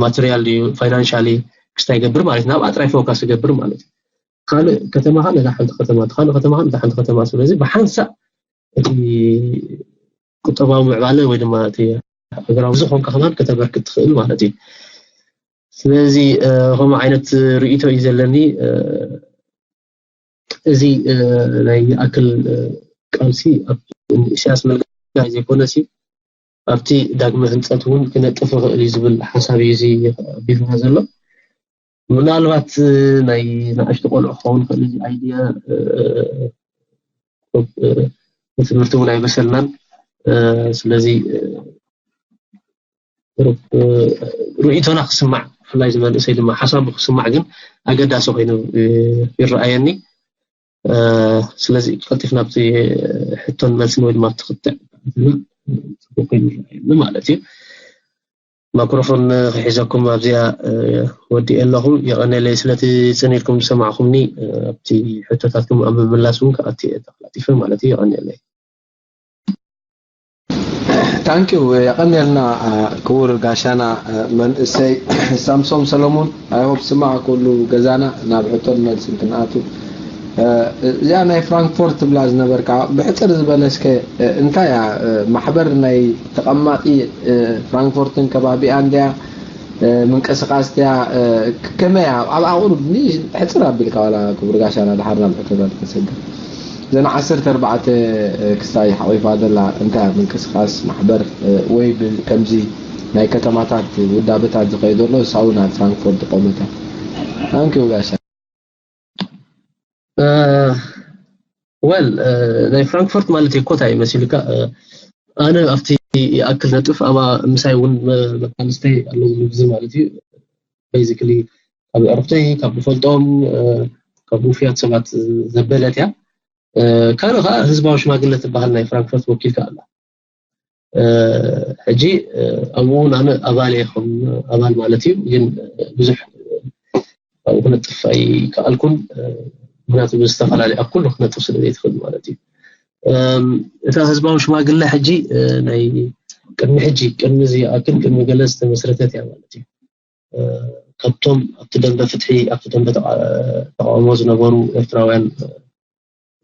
ማቴሪያል ድዩ ፋይናንሻሊ ክስታይ ይገብር ማለት ናብኣ ጥራይ ፎካስ ይገብር ማለት እዩ። ካልእ ከተማኻ ነታ ሓንቲ ከተማ ካልእ ከተማኻ ነታ ሓንቲ ከተማ ስለዚ ብሓንሳእ እቲ ቁጠባዊ ምዕባለ ወይ ድማ እቲ ሃገራዊ ዝኾንካ ከማን ከተበርክት ትኽእል ማለት እዩ። ስለዚ ከምኡ ዓይነት ርእይቶ እዩ ዘለኒ። እዚ ናይ ይኣክል ቃልሲ ኣብ ኢሳያስ መልጋይ ዘይኮነሲ ኣብቲ ዳግመ ህንፀት እውን ክነጥፍ ይኽእል እዩ ዝብል ሓሳብ እዩ እዚ ኣቢሉና ዘሎ። ምናልባት ናይ ንኣሽቱ ቆልዑ ክኸውን ይኽእል እዚ ኣይድያ ንትምህርቲ እውን ኣይበሰልናን። ስለዚ ርእይቶና ክስማዕ ብፍላይ ዝመንእሰይ ድማ ሓሳቡ ክስማዕ ግን ኣገዳሲ ኮይኑ ይረኣየኒ። ስለዚ ቀልጢፍና ኣብቲ ሕቶን መልስን ወይ ድማ ኣብቲ ክትዕ ፅቡቅ ኮይኑ ይረኣየኒ ማለት እዩ። ማክሮፎን ክሒዘኩም ኣብዚኣ ወዲኤ ኣለኹ። የቐንየለይ ስለቲ ጽን ኢልኩም ዝሰማዕኹምኒ። ኣብቲ ሕቶታትኩም ኣብ ምምላስ እውን ክኣቲ እየ ተቐላጢፈ ማለት እዩ። የቐንየለይ። ታንኪዩ የቐንየልና ክቡር ጋሻና መንእሰይ ሳምሶም ሰለሙን። ኣይሆፕ ስማዕ ኩሉ ገዛና ናብ ሕቶን መልስን ክንኣቱ እዚኣ ናይ ፍራንክፎርት ትብላ ዝነበርካ ብሕፅር ዝበለ እስከ እንታይ እያ ማሕበር ናይ ተቐማጢ ፍራንክፎርትን ከባቢኣን ድያ ምንቅስቃስ ድያ ከመይ እያ ኣብኣ ቁሩብ ሕፅር ኣቢልካ ዋላ ክቡር ጋሻና ድሓር ናብ ሕቶታት ከሰግር እዘን ዓሰርተ ኣርባዕተ ክስታይ ሓቂፋ ዘላ እንታይ እያ ምንቅስቃስ ማሕበር ወይ ከምዚ ናይ ከተማታት ውዳበታት ዝኸይድ ዘሎ እሳ እውን ኣብ ፍራንክፎርት ዝቆመት እያ ታንኪዩ ጋሻ well ናይ ፍራንክፈርት ማለት እኮ እንታይ መሲልካ ኣነ ኣብቲ ይኣክል ነጥፍ ኣባ ምሳይ እውን መቃልስተይ ኣለዉ ንግዚ ማለት እዩ basically ካብ ኣዕሩኽተይ ካብ ዝፈልጦም ካብ ውፍያት ሰባት ዘበለት እያ ካልእ ከዓ ህዝባዊ ሽማግለ ትበሃል ናይ ፍራንክፈርት ወኪልካ ኣላ ሕጂ ኣብኡ እውን ኣነ ኣባል እየ ከም ኣባል ማለት እዩ ግን ብዙሕ ኣብኡ ክነጥፍ ኣይከኣልኩን ምክንያቱ ብዝተፈላለዩ ኣብ ኩሉ ክነጥፍ ስለ ዘይትኽእል ማለት እዩ እታ ህዝባዊ ሽማግለ ሕጂ ናይ ቅድሚ ሕጂ ቅድሚ ዝኣክል ቅድሚ ገለ ዝተመስረተት እያ ማለት እዩ ካብቶም ኣብቲ ደንበ ፍትሒ ኣብቲ ደንበ ተቃውሞ ዝነበሩ ኤርትራውያን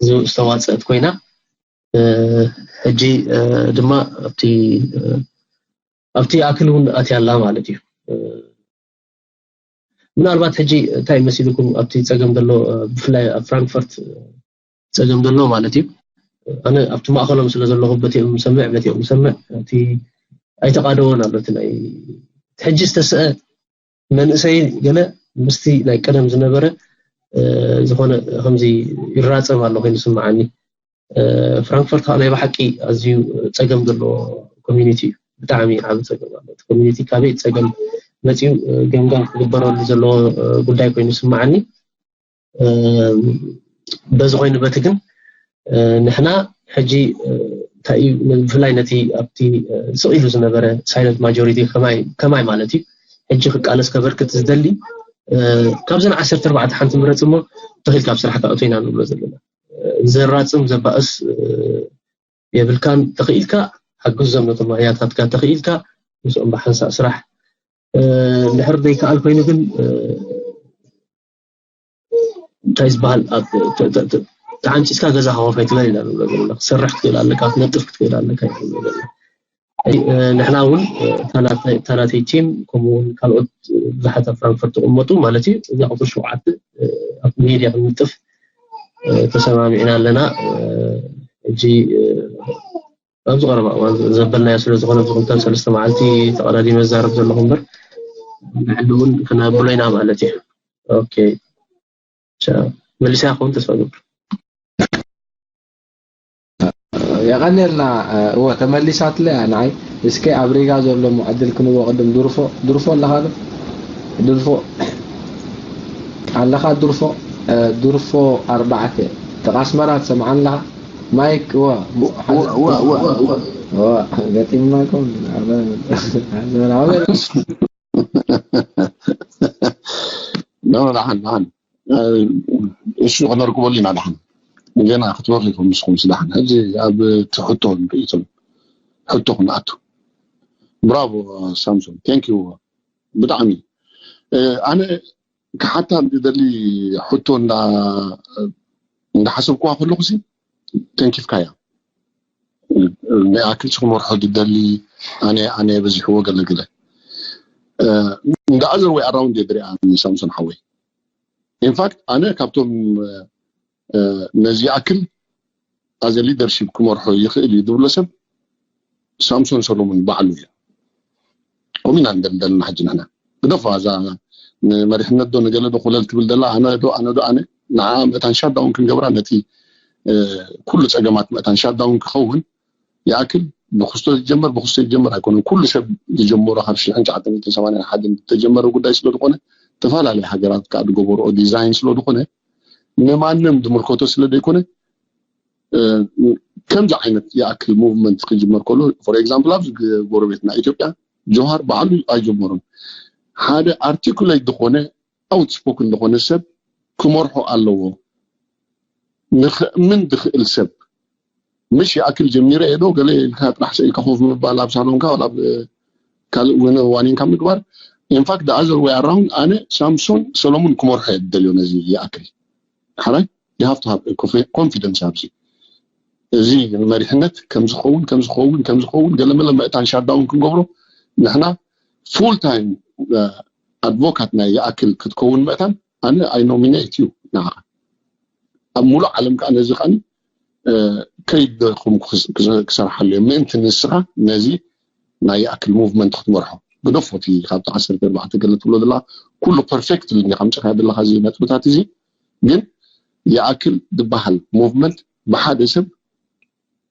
ዝተዋፀአት ኮይና ሕጂ ድማ ኣብቲ ኣብቲ ኣክል እውን ኣትያ ኣላ ማለት እዩ ምናልባት ሕጂ እንታይ መሲልኩም ኣብቲ ፀገም ዘሎ ብፍላይ ኣብ ፍራንክፈርት ፀገም ዘሎ ማለት እዩ ኣነ ኣብቲ ማእኸሎም ስለ ዘለኹ በቲኦም ሰምዕ በቲኦም ሰምዕ እቲ ኣይተቃደወን ኣሎ እቲ ናይ ሕጂ ዝተስአ መንእሰይ ገለ ምስቲ ናይ ቀደም ዝነበረ ዝኾነ ከምዚ ይራፀም ኣሎ ኮይኑ ስምዓኒ ፍራንክፈርት ከዓ ናይ ብሓቂ ኣዝዩ ፀገም ዘለዎ ኮሚኒቲ እዩ ብጣዕሚ ዓብ ፀገም ኣሎ ኮሚኒቲ ካበይ ፀገም መፅኡ ገምጋም ክግበረሉ ዘለዎ ጉዳይ ኮይኑ ስምዓኒ በዚ ኮይኑ በቲ ግን ንሕና ሕጂ እንታይ እዩ ብፍላይ ነቲ ኣብቲ ስቕ ኢሉ ዝነበረ ሳይለንት ማጆሪቲ ከማይ ማለት እዩ ሕጂ ክቃለስ ከበርክት ዝደሊ ካብዘን ዓሰርተ ኣርባዕተ ሓንቲ ምረፅ እሞ ተኺል ካብ ስራሕ ካእቶ ኢና ንብሎ ዘለና። ዘራፅም ዘባእስ የብልካን። ተኽኢልካ ሓግዞም ነቶም ኣያታትካ፣ ተኽኢልካ ምስኦም ብሓንሳእ ስራሕ። ድሕር ዘይከኣል ኮይኑ ግን እንታይ ዝበሃል ተዓንፂፅካ ገዛ ከኸፍ ኣይትበል ኢና ንብሎ ዘለና። ክትሰርሕ ክትክእል ኣለካ፣ ክትነጥፍ ክትክእል ኣለካ ኢና ንብሎ ዘለና። ንሕና እውን ታናተይ ቲም ከምኡውን ካልኦት ብዙሓት ኣብ ፍራንክፈርት ትቕመጡ ማለት እዩ። እዛ ቁፅሪ ሸውዓተ ኣብ ሜድያ ክንልጥፍ ተሰማሚዕና ኣለና። ሕጂ ኣብዚ ቀረባ እዋን ዘበልናዮ ስለ ዝኾነ ኣብዚ ክልተ ሰለስተ መዓልቲ ተቐዳዲመ ዝዛረብ ዘለኹ እምበር ንሕሉ እውን ክነብሎ ኢና ማለት እዩ። ኦኬ፣ መሊሳ ክኸውን ተስፋ ገብር። የቐንየልና። እወ ተመሊሳትለ እያ ንዓይ። እስከ ኣብ ሪጋ ዘሎ ዕድል ክንቦ ቅድም ድርፎ ድርፎ ኣለኻ ዶ? ድርፎ ኣለኻ ድርፎ ድርፎ ኣርባዕተ ተቃስመራ ትሰምዓን ኣለኻ? ማይክ እወ ገጢምናኩም። ደሓን ደሓን እሱ ክነርክበሉ ኢና ደሓን። ገና ክትበርኹ ኢኹም ንስኹም ስዳሕን ሕጂ ኣብ ትሕቶ ንርእይቶም ሕቶ ክንኣቱ። ብራቮ ሳምሶን፣ ቴንክ ዩ ብጣዕሚ። ኣነ ክሓታ ዝደሊ ሕቶ እንዳሓሰብኩዋ ከለኹ ሲ ተንኪፍካያ። ናይ ኣክል ክመርሖ ዝደሊ ኣነ ኣነ በዚሕዎ ገለገለ እንደ other way around እየ ዝሪኣ ሳምሶን ሓወይ። ኢንፋክት ኣነ ካብቶም ነዚ ኣክል ኣዘ ሊደርሺፕ ክመርሖ ይኽእል እዩ ዝብሎ ሰብ ሳምሶን ሰሎሞን ባዕሉ እዩ። ከምኡ ኢና ንደልደልና ሕጂ ንሕና ግደፎ እዛ ንመሪሕነት ዶ ንገለ ዶ ኩለል ትብል ደላ ኣነ ዶ ኣነ ዶ ኣነ ንዓ መእታን ሻዳውን ክንገብራ ነቲ ኩሉ ፀገማት መእታን ሻዳውን ክኸውን ይኣክል ብክስቶ ዝጀመር ብክስቶ ዝጀመር ኣይኮነን። ኩሉ ሰብ ዝጀመሮ ካብ ሽሕን ትሽዓተ ሚእትን ሰማንያን ሓደን ዝተጀመረ ጉዳይ ስለዝኾነ ዝተፈላለዩ ሃገራት ከዓ ዝገበርኦ ዲዛይን ስለዝኾነ ንማንም ዝምልከቶ ስለ ዘይኮነ ከምዚ ዓይነት ይኣክል ሙቭመንት ክጅመር ከሎ for example ኣብዚ ጎረቤትና ኢትዮጵያ ጆሃር ባዕሉ ኣይጀመሮን። ሓደ ኣርቲኩሌት ዝኾነ ኣውትስፖክን ዝኾነ ሰብ ክመርሖ ኣለዎ። ንኽእምን ዝኽእል ሰብ ምሽ ይኣክል ጀሚረ እየ ዶ ገለ ኢልካ ጥራሕ ስኢልካ ኮፍ ምባል ኣብ ሳሎንካ ወላ ኣብ ካልእ ወነ ዋኒንካ ምግባር። ኢንፋክት the other way around ኣነ ሳምሶን ሰሎሙን ክመርሖ እየ ዝደልዮ ነዚ ይኣክል ሓራይ you have to have confidence ኣብዚ እዚ መሪሕነት ከምዝኸውን ከምዝኸውን ከምዝኸውን ገለመለ መእታን ሻዳውን ክንገብሮ ንሕና ፉል ታይም ኣድቮካት ናይ ይኣክል ክትከውን መእታን ኣነ ኣይ ኖሚኔት እዩ ንዓኻ ኣብ ሙሉእ ዓለም ከዓ ነዚ ከዓ ከይደኹም ክሰርሓሉ እዮም ምእንቲ ንስኻ ነዚ ናይ ይኣክል ሙቭመንት ክትመርሖ ግደፎ እቲ ካብቲ ዓሰርተ ኣርባዕተ ገለ ትብሎ ዘለካ ኩሉ ፐርፌክት እንዲካ ምፅካ ዘለካ እዚ ነጥብታት እዚ ግን ይኣክል ዝበሃል ሙቭመንት ብሓደ ሰብ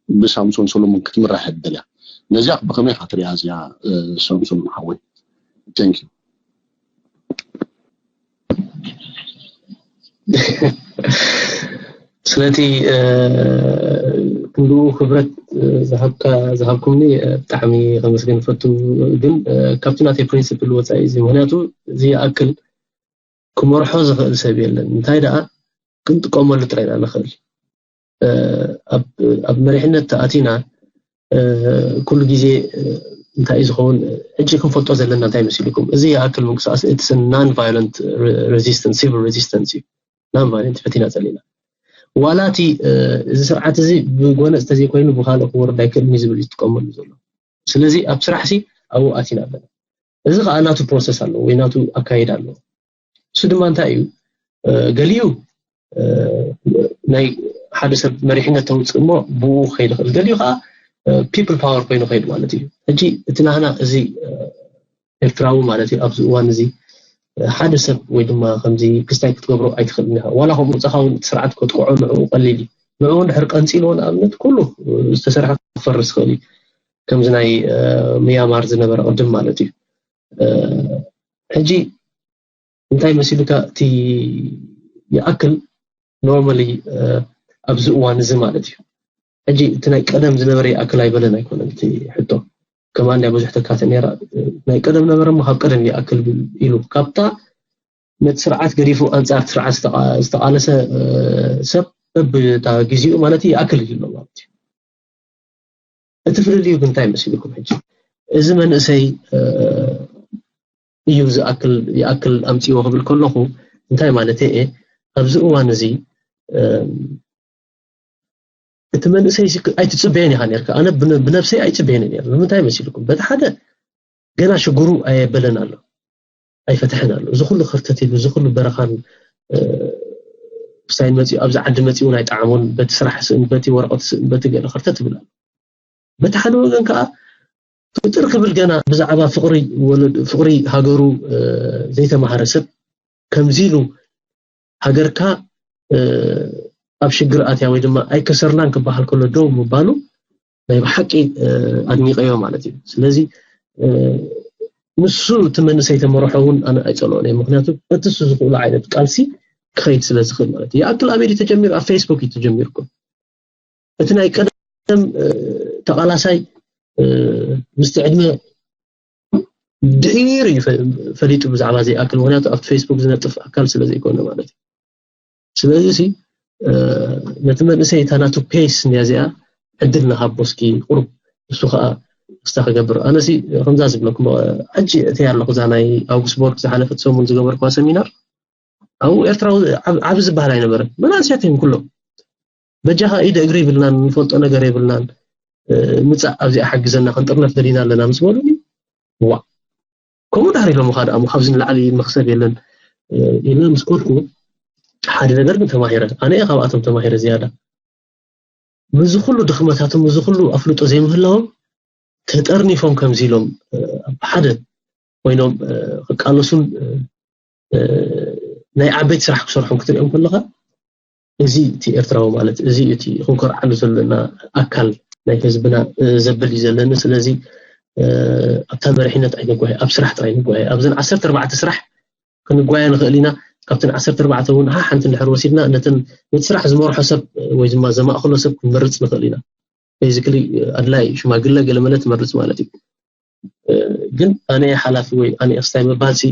ብሳምሶን ሰሎሞን ክትምራሕ እያ ትደልያ ነዚኣ ብከመይ ኢካ ትሪኣ እዚኣ ሳምሶን ሓወይ thank you ስለቲ ክንድኡ ክብረት ዝሃብካ ዝሃብኩምኒ ብጣዕሚ ከመስገን ፈቱ ግን ካብቲ ናተይ ፕሪንስፕል ወፃኢ እዚ ምክንያቱ እዚ ይኣክል ክመርሖ ዝኽእል ሰብ የለን እንታይ ደኣ ክንጥቀመሉ ጥራይ ኢና ንኽእል ኣብ መሪሕነት ተኣቲና ኩሉ ግዜ እንታይ እዩ ዝኸውን ሕጂ ክንፈልጦ ዘለና እንታይ መሲልኩም እዚ ይኣክል ምንቅስቃስ እቲ non violent resistance civil resistance እዩ non violent ፈቲና ፀሊና ዋላ እቲ እዚ ስርዓት እዚ ብጎነፅ ተዘይኮይኑ ብካልእ ክወርድ ኣይክእልን እዩ ዝብል ዝጥቀመሉ ዘሎ ስለዚ ኣብ ስራሕ ሲ ኣብኡ ኣቲና ኣለና እዚ ከዓ ናቱ ፕሮሰስ ኣለዎ ወይ ናቱ ኣካይድ ኣለዎ እሱ ድማ እንታይ እዩ ገሊኡ ናይ ሓደ ሰብ መሪሕነት ተውፅእ እሞ ብኡ ክኸይድ ይኽእል ገሊኡ ከዓ ፒፕል ፓወር ኮይኑ ከይድ ማለት እዩ ሕጂ እቲ ናህና እዚ ኤርትራዊ ማለት እዩ ኣብዚ እዋን እዚ ሓደ ሰብ ወይ ድማ ከምዚ ክስታይ ክትገብሮ ኣይትኽእል ኢኻ ዋላ ከምኡ መፃኻ እውን እቲ ስርዓት ከጥቅዖ ንዕኡ ቀሊል እዩ ንዕኡ ድሕር ቀንፂልዎ ንኣብነት ኩሉ ዝተሰርሐ ክፈርስ ይኽእል እዩ ከምዚ ናይ ምያማር ዝነበረ ቅድም ማለት እዩ ሕጂ እንታይ መሲሉካ እቲ ይኣክል normally ኣብዚ እዋን እዚ ማለት እዩ። ሕጂ እቲ ናይ ቀደም ዝነበረ ይኣክል ኣይበለን ኣይኮነን እቲ ሕቶ። ከማን እያ ብዙሕ ተካተ ነራ። ናይ ቀደም ነበረ እሞ ካብ ቀደም ይኣክል ኢሉ ካብታ ነቲ ስርዓት ገዲፉ ኣንጻር እቲ ስርዓት ዝተቓለሰ ሰብ በብታ ግዜኡ ማለት ይኣክል ኢሉ ኣሎ ማለት እዩ። እቲ ፍልልዩ ግን እንታይ መሲልኩም? ሕጂ እዚ መንእሰይ እዩ ዝኣክል ይኣክል ኣምፅዎ ክብል ከለኹ እንታይ ማለት እየ? ኣብዚ እዋን እዚ እቲ መንእሰይ ኣይትፅበየን ኢኻ ነርካ። ኣነ ብነብሰይ ኣይፅበየን ነር። ንምንታይ መሲልኩም? በቲ ሓደ ገና ሽግሩ ኣየበለን ኣሎ፣ ኣይፈትሐን ኣሎ። እዚ ኩሉ ክርተት ኢሉ እዚ ኩሉ በረኻን ሳይን መፂኡ ኣብዚ ዓዲ መፂኡ ናይ ጣዕሙን በቲ ስራሕ ስእን በቲ ወረቐት ስእን በቲ ገለ ክርተት ይብል ኣሎ። በቲ ሓደ ወገን ከዓ ፍጥር ክብል ገና ብዛዕባ ፍቅሪ ወለድ ፍቅሪ ሃገሩ ዘይተማሃረ ሰብ ከምዚ ኢሉ ሃገርካ ኣብ ሽግር ኣትያ ወይ ድማ ኣይከሰርናን ክበሃል ከሎ ደው ምባሉ ናይ ብሓቂ ኣድኒቀዮ ማለት እዩ። ስለዚ ንሱ እቲ መንእሰይ ተመርሖ እውን ኣነ ኣይፀልኦን እየ። ምክንያቱ እቲ እሱ ዝኽእሉ ዓይነት ቃልሲ ክኸይድ ስለ ዝኽእል ማለት እዩ። ይኣክል ኣበይ ተጀሚሩ? ኣብ ፌስቡክ እዩ ተጀሚርኩም። እቲ ናይ ቀደም ተቓላሳይ ምስቲ ዕድመ ድሒሩ እዩ ፈሊጡ ብዛዕባ ዘይኣክል፣ ምክንያቱ ኣብቲ ፌስቡክ ዝነጥፍ ኣካል ስለ ዘይኮነ ማለት እዩ። ስለዚ ሲ ነቲ መንእሰይ እታ ናቱ ፔስ እንዲያ እዚኣ ዕድል ንሃቦ እስኪ ቁሩብ እሱ ከዓ እስታ ክገብር። ኣነሲ ከምዛ ዝብለኩም ሕጂ እቲ ኣለኹ እዛ ናይ ኣውግስቦርግ ዝሓለፈት ሰሙን ዝገበርኩዋ ሰሚናር ኣብኡ ኤርትራዊ ዓብ- ዓብ ዝበሃል ኣይነበረን። መናእሰያት እዮም ኩሎም። በጃኻ ኢደ እግሪ ይብልናን፣ ንፈልጦ ነገር የብልናን። ምጻእ ኣብዚኣ ሓግዘና፣ ክንጥርነፍ ደሊና ኣለና ምስ በሉኒ፣ ዋ፣ ከምኡ ድሕር ኢሎም ከዓ ደኣ ካብዚ ንላዕሊ መኽሰብ የለን ኢልና ምስ ከድኩ፣ ሓደ ነገር ግን ተማሂረ። ኣነ እየ ካብኣቶም ተማሂረ ዝያዳ። ምስዚ ኩሉ ድኽመታቶም ምስዚ ኩሉ ኣፍልጦ ዘይምህላዎም ተጠርኒፎም ከምዚ ኢሎም ኣብ ሓደ ኮይኖም ክቃለሱን ናይ ዓበይቲ ስራሕ ክሰርሑን ክትሪኦም ከለኻ፣ እዚ እቲ ኤርትራዊ ማለት እዚ እቲ ክንኮርዓሉ ዘለና ኣካል ናይ ህዝብና ዘብል እዩ ዘለኒ። ስለዚ ኣብታ መሪሕነት ኣይንጓየ፣ ኣብ ስራሕ ጥራይ ንጓየ። ኣብዘን ዓሰርተ ኣርባዕተ ስራሕ ክንጓየ ንኽእል ኢና። ካብተን ዓሰርተ ኣርባዕተ እውን ሓንቲ እንድሕር ወሲድና ነቲ ስራሕ ዝመርሖ ሰብ ወይ ድማ ዘማእክሎ ሰብ ክንመርፅ ንኽእል ኢና። ቤዚክሊ ኣድላይ ሽማግለ ገለመለ ትመርፅ ማለት እዩ። ግን ኣነ ሓላፊ ወይ ኣነ ክስታይ ምባል ሲ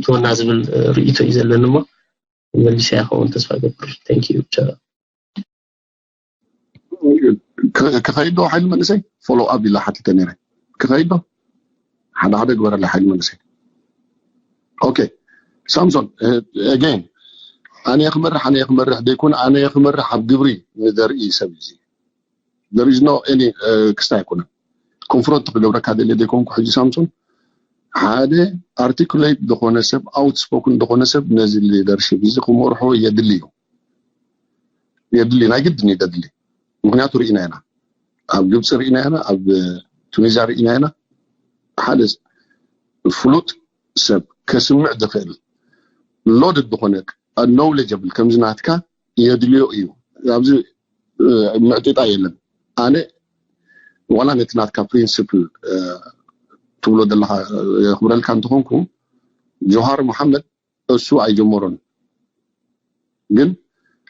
ትወና ዝብል ርእይቶ እዩ ዘለኒ እሞ መሊሰያ ክኸውን ተስፋ ገብር። Thank you። ክኸይድ ዶ ሓይሊ መንእሰይ ፎሎ ኣፕ ኢላ ሓቲተ ነረ። ክኸይድ ዶ ሓደ ሓደ ግበረላ ሓይሊ መንእሰይ። ኦኬ ሳምሶን፣ again ኣነ ክመርሕ ኣነ ክመርሕ ደይኮነ ኣነ ክመርሕ ኣብ ግብሪ ንዘርኢ ሰብ እዩ። There is no any ክስታይ ኣይኮነን። ኮንፍሮንት ክገብረካ ደልየ ደይኮንኩ ሕጂ ሳምሶን ሓደ ኣርቲኩሌት ዝኾነ ሰብ ኣውትስፖክን ዝኾነ ሰብ ነዚ ሊደርሽፕ እዚ ክመርሖ የድሊ እዩ። የድሊ ናይ ግድን እዩ ደድሊ። ምክንያቱ ርኢና ኢና፣ ኣብ ግብፂ ርኢና ኢና፣ ኣብ ቱኒዝያ ርኢና ኢና። ሓደ ፍሉጥ ሰብ ከስምዕ ዝኽእል ሎድድ ዝኾነ ኖውሌጀብል ከምዚ ናትካ የድልዮ እዩ። ኣብዚ ምዕጢጣ የለን። ኣነ ዋላ ነቲ ናትካ ፕሪንስፕል ትብሎ ዘለካ የኽብረልካ እንተኾንኩ ጆሃር መሓመድ እሱ ኣይጀመሮን። ግን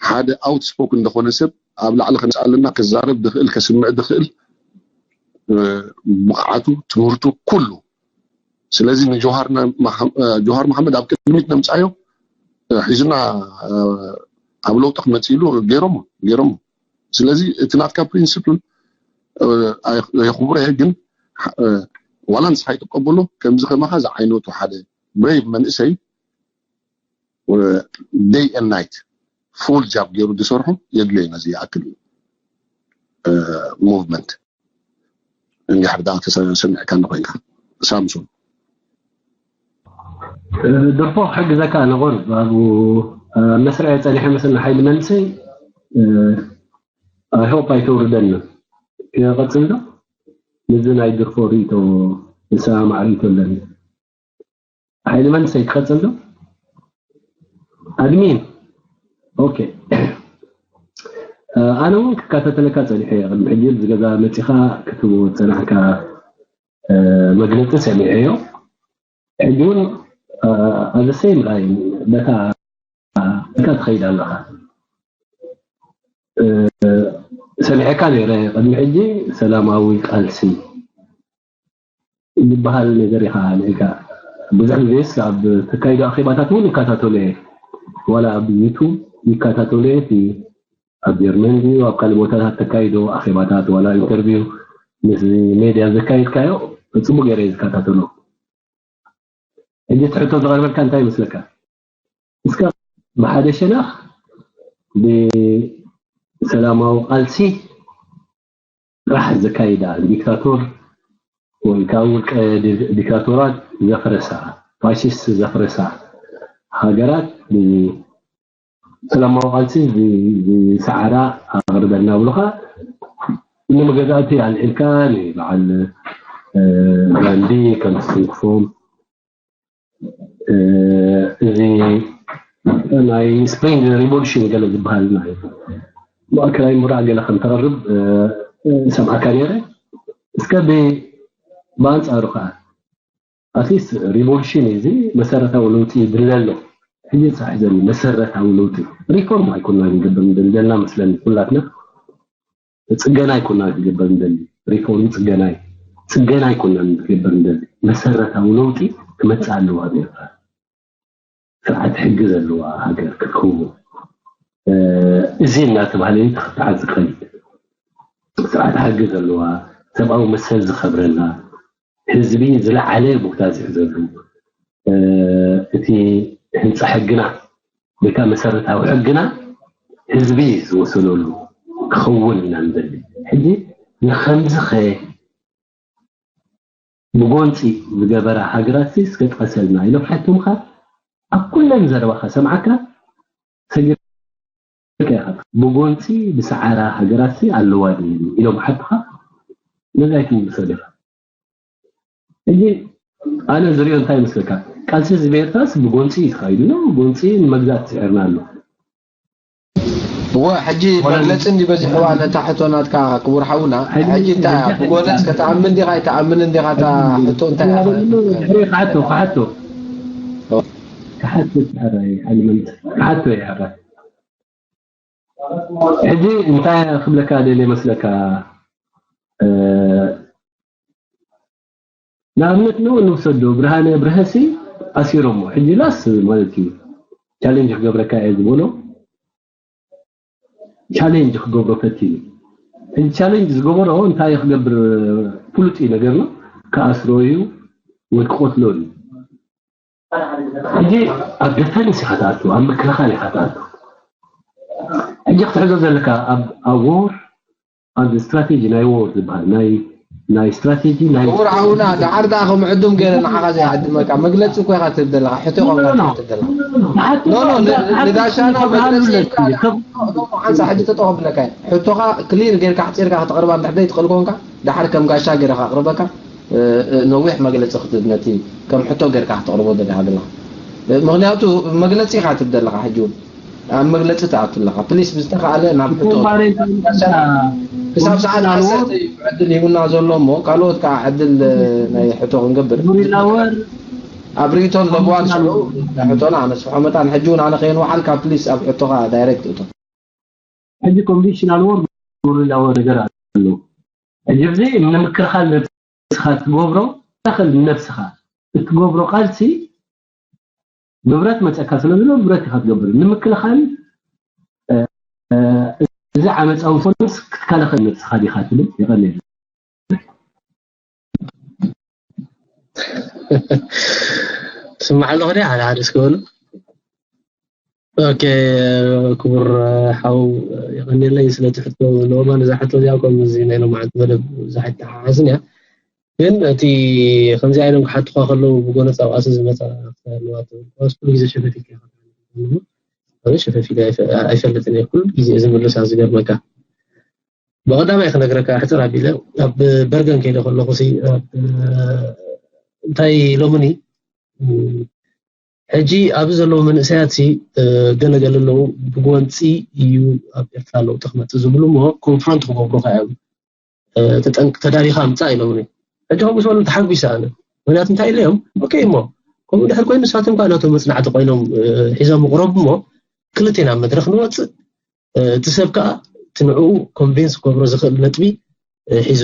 ሓደ ኣውትስፖክን ዝኾነ ሰብ ኣብ ላዕሊ ከነፃልና ክዛረብ ድኽእል ከስምዕ ድኽእል ብቕዓቱ ትምህርቱ ኩሉ። ስለዚ ንጆሃር መሓመድ ኣብ ቅድሚት ነምፃዮ ሒዙና ኣብ ለውጢ ክመፅእ ኢሉ ገይሮሞ ገይሮሞ። ስለዚ እቲ ናትካ ፕሪንስፕል የኽብሮ እየ፣ ግን ዋላ ንስኻ ይትቀበሎ ከምዚ ከማኻ ዝዓይነቱ ሓደ ብሬቭ መንእሰይ day and night full job ገይሩ ዝሰርሑ የድልዮ ኢና። እዚ ይኣክል እዩ movement። እንድሕር ደኣ ተሰሚዕካ እንኾይንካ ሳምሶን ድርፎ ክሕግዘካ ነቑር ኣብኡ መስርዕ ፀኒሐ መስና ሓይሊ መንሰይ I hope ኣይተውርደኒ። ክቐፅል ዶ? ምስዚ ናይ ድርፎ ርእይቶ ዝሰማማዕ ርእይቶ ኣለኒ። ሓይሊ መንሰይ ክቐፅል ዶ? ኣድሚን ኦኬ። ኣነ እውን ክከታተለካ ፀኒሐ እየ። ቅድሚ ሕጂ ኣብዚ ገዛ መፂኻ ክትህቦ ዝፀናሕካ መግለፂ ሰሚዐዮ። ሕጂ እውን ኣብ the same line በታ ትኸይድ ኣለኻ። ሰሚዐካ ነይረ ቅድሚ ሕጂ ሰላማዊ ቃልሲ ዝበሃል ነገር ኢኻ ኣልዒልካ። ብዙሕ ግዜስ ኣብ ተካይዶ ኣኼባታት እውን ይከታተሎ እየ። ዋላ ኣብ ዩቱብ ይከታተሎ እየ። እቲ ኣብ ጀርመን ድዩ ኣብ ካልእ ቦታታት ተካይዶ ኣኼባታት ዋላ ኢንተርቪው ምስ ሜድያ ዘካየድካዮ ጽቡቅ ገይረ እየ ዝከታተሎ። ሕጂ እቲ ሕቶ ዝቐርበልካ እንታይ ይመስለካ? እስከ ብሓደ ሸነኽ ብሰላማዊ ቃልሲ ጥራሕ ዘካይዳ ዲክታቶር ወይ ከዓ ውልቀ ዲክታቶራት ዘፍረሳ ፋሽስት ዘፍረሳ ሃገራት ብሰላማዊ ቃልሲ ዝሰዓራ ኣቕርበልና ብሉካ ንመገዛእቲ ኣልዒልካ ንበዓል ጋንዲ ከም ዝትንክፎም እዚ ናይ ስፕሪንግ ሪቮሉሽን ገለ ዝበሃል ናይ ማእከላይ ምብራቕ ገለ ከም ተቕርብ ሰምዓካ ነይረ። እስከ ብኣንፃሩ ከዓ ኣትሊስት ሪቮሉሽን እዚ መሰረታዊ ለውጢ ይድለ ኣሎ። ሕጂ ፃሕ ዘኒ መሰረታዊ ለውጢ ሪፎርም ኣይኮና ንገብር እንደልና መስለኒ ኩላትና ጽገና ኣይኮና ንገብር እንደሊ ሪፎርም ጽገናይ ጽገና ኣይኮና ንገብር እንደሊ መሰረታዊ ለውጢ ክመጽእ ኣለዋ ኣብ ኤርትራ። ስርዓት ሕጊ ዘለዋ ሃገር ክትከውን እዚ እናተባህለ እዩ ተኽታዓት ዝኸይድ። ስርዓት ሕጊ ዘለዋ ሰብኣዊ መሰል ዝኸብረላ ህዝቢ ዝለዓለ ቦታ ዝሕዘሉ እቲ ህንፃ ሕግና ወይ ከዓ መሰረታዊ ሕግና ህዝቢ ዝወሰነሉ ክኸውን ኢና ንደሊ። ሕጂ ንኸምዚ ኸ ብጎንፂ ዝገበራ ሃገራት እስከ ጥቀሰልና ኢሎም ሓቶምካ ኣብ ኩለን ዘረባኻ ሰምዓካ ሰጊርካ ኢኻ። ብጎንፂ ብሰዓራ ሃገራት ኣለዋ ድዩ ኢሎም ሓቶኻ ነዚ ኣይትምልሶ ዲኻ? ሕጂ ኣነ ዝሪኦ እንታይ ይመስለካ? ቃልሲ ህዝቢ ኤርትራስ ብጎንፂ እዩ ተኻይዱ ኣሎ። ብጎንፂ ንመግዛእቲ ስዒርና ኣሎ። እወ ሕጂ መግለፂ እንዲ በዚሕዋ ነታ ሕቶ ናትካ ክቡር ሓውና። ሕጂ እንታይ እያ ብጎነፅ ከተኣምን ዲኻ ኣይተኣምን እንዲኻ እታ ሕቶ እንታይ እያ? ድሕሪ ክሓቶ ክሓቶ ክሓቶ ሓራይ ሓሊመንት ክሓቶ እየ ሓራይ ሕጂ እንታይ ክብለካ ደልየ መስለካ ንኣብነት ነው እንውሰዶ ብርሃነ ብርሀሲ ኣሲሮሞ ሕጂ ላስ ማለት እዩ ቻሌንጅ ክገብረካ እየ ዝበሎ ቻሌንጅ ክገብሮ ፈቲኑ ሕጂ ቻሌንጅ ዝገበሮ እንታይ ክገብር ፍሉጥ እዩ ነገር ነው ክኣስሮ እዩ ወይ ክቆትሎ እዩ ሕጂ ኣብ ደፈንስ ኢኻ ትኣቱ ኣብ ምክልኻል ኢኻ ትኣቱ ሕጂ ክትሕዞ ዘለካ ኣብ war ኣብ ስትራቴጂ ናይ war ዝበሃል ናይ ናይ ስትራቴጂ ናይ ክቡር ሓውና ደሓር ደኣ ከም ዕዱም ገይረ ንዓኻ ዘይዕድመካ መግለፂ እኮ ኢኻ ትህብ ዘለኻ ሕቶ ቆምካ ትሕትብ ዘለኻ ኖ ኖ ንዳሻና መግለፂ ሓንሳ ሕጂ ተጠቐብለካ ሕቶኻ ክሊር ጌርካ ሕፂርካ ከተቕርባ እንድሕር ዘይትኽእል ኮንካ ደሓር ከም ጋሻ ገይረ ከቕርበካ ነዊሕ መግለፂ ክትህብ ነቲ ከም ሕቶ ጌርካ ከተቕርቦ ደሊኻ ዘለኻ ምኽንያቱ መግለፂ ኢኻ ትህብ ዘለኻ ሕጂ እውን ኣብ መግለፂ ትኣቱ ኣለኻ ፕሊስ ብዝተኻእለ ናብ ሕቶ ክሳብ ሰዓት ዓሰርተ እዩ ዕድል ሂቡና ዘሎ እሞ ካልኦት ከዓ ዕድል ናይ ሕቶ ክንገብር ኣብ ርእቶን ለብዋን ሽዑ ሕቶና ኣነስፍሖ መጣን ሕጂ እውን ኣነ ከየንውሓልካ ፕሊስ ኣብ ሕቶኻ ዳይሬክት እቶ ሕጂ ኮንቬንሽናል ወር ጉሪላ ወር ነገር ኣሎ ሕጂ እዚ ንምክልኻል ነብስኻ ትገብሮ ታኸል ንነብስኻ እትገብሮ ቃልሲ ብብረት መፀካ ስለ ዘሎ ብብረት ኢኻ ትገብር ንምክልኻል እዚ ዓመፃዊ ፎንስ ክትከላኸል ነብስኻ ዲኻ ትብል ይቐልል ትስማዕ ኣለኹ ድያ ሓደ ሓደ እስከ በሉ ኦኬ ክቡር ሓው የቐኒለይ ስለቲ ሕቶ ኖርማል እዛ ሕቶ እዚኣ ከም እዚ ናይ ሎማዓንቲ መደብ ብዙሕ ኣይተሓሓዝን እያ ግን እቲ ከምዚ ኢሎም ክሓቱኻ ከለዉ ብጎነፃ ኣብኣሲ ዝመፃ ክልዋት ኩሉ ግዜ ሸፈት ኢልካ ኢኻ ሸፈፍ ኢለ ኣይፈልጥን እየ ኩሉ ግዜ ዝምልሳ ዝገርመካ ብቐዳማይ ክነግረካ ሕፅር ኣቢለ ኣብ በርገን ከይደ ከለኹ እንታይ ኢሎምኒ ሕጂ ኣብዚ ዘለዉ መንእሰያት ገለገለ ኣለዉ ብጎንፂ እዩ ኣብ ኤርትራ ለውጢ ክመፅእ ዝብሉ እሞ ኮንፍሮንት ክገብሩካ እዮም ተዳሊኻ ምፃእ ኢሎምኒ ሕጂ ከምኡ ዝበሉ ተሓጒሰ ኣነ ምክንያቱ እንታይ ኢለዮም ኦኬ እሞ ከምኡ ድሕር ኮይኑ ንሳቶም ከዓ ናቶም መፅናዕቲ ኮይኖም ሒዞም ምቕረቡ እሞ ክልቴና ኣብ መድረክ ንወፅእ፣ እቲ ሰብ ከዓ እቲ ንዕኡ ኮንቪንስ ክገብሮ ዝኽእል ነጥቢ ሒዙ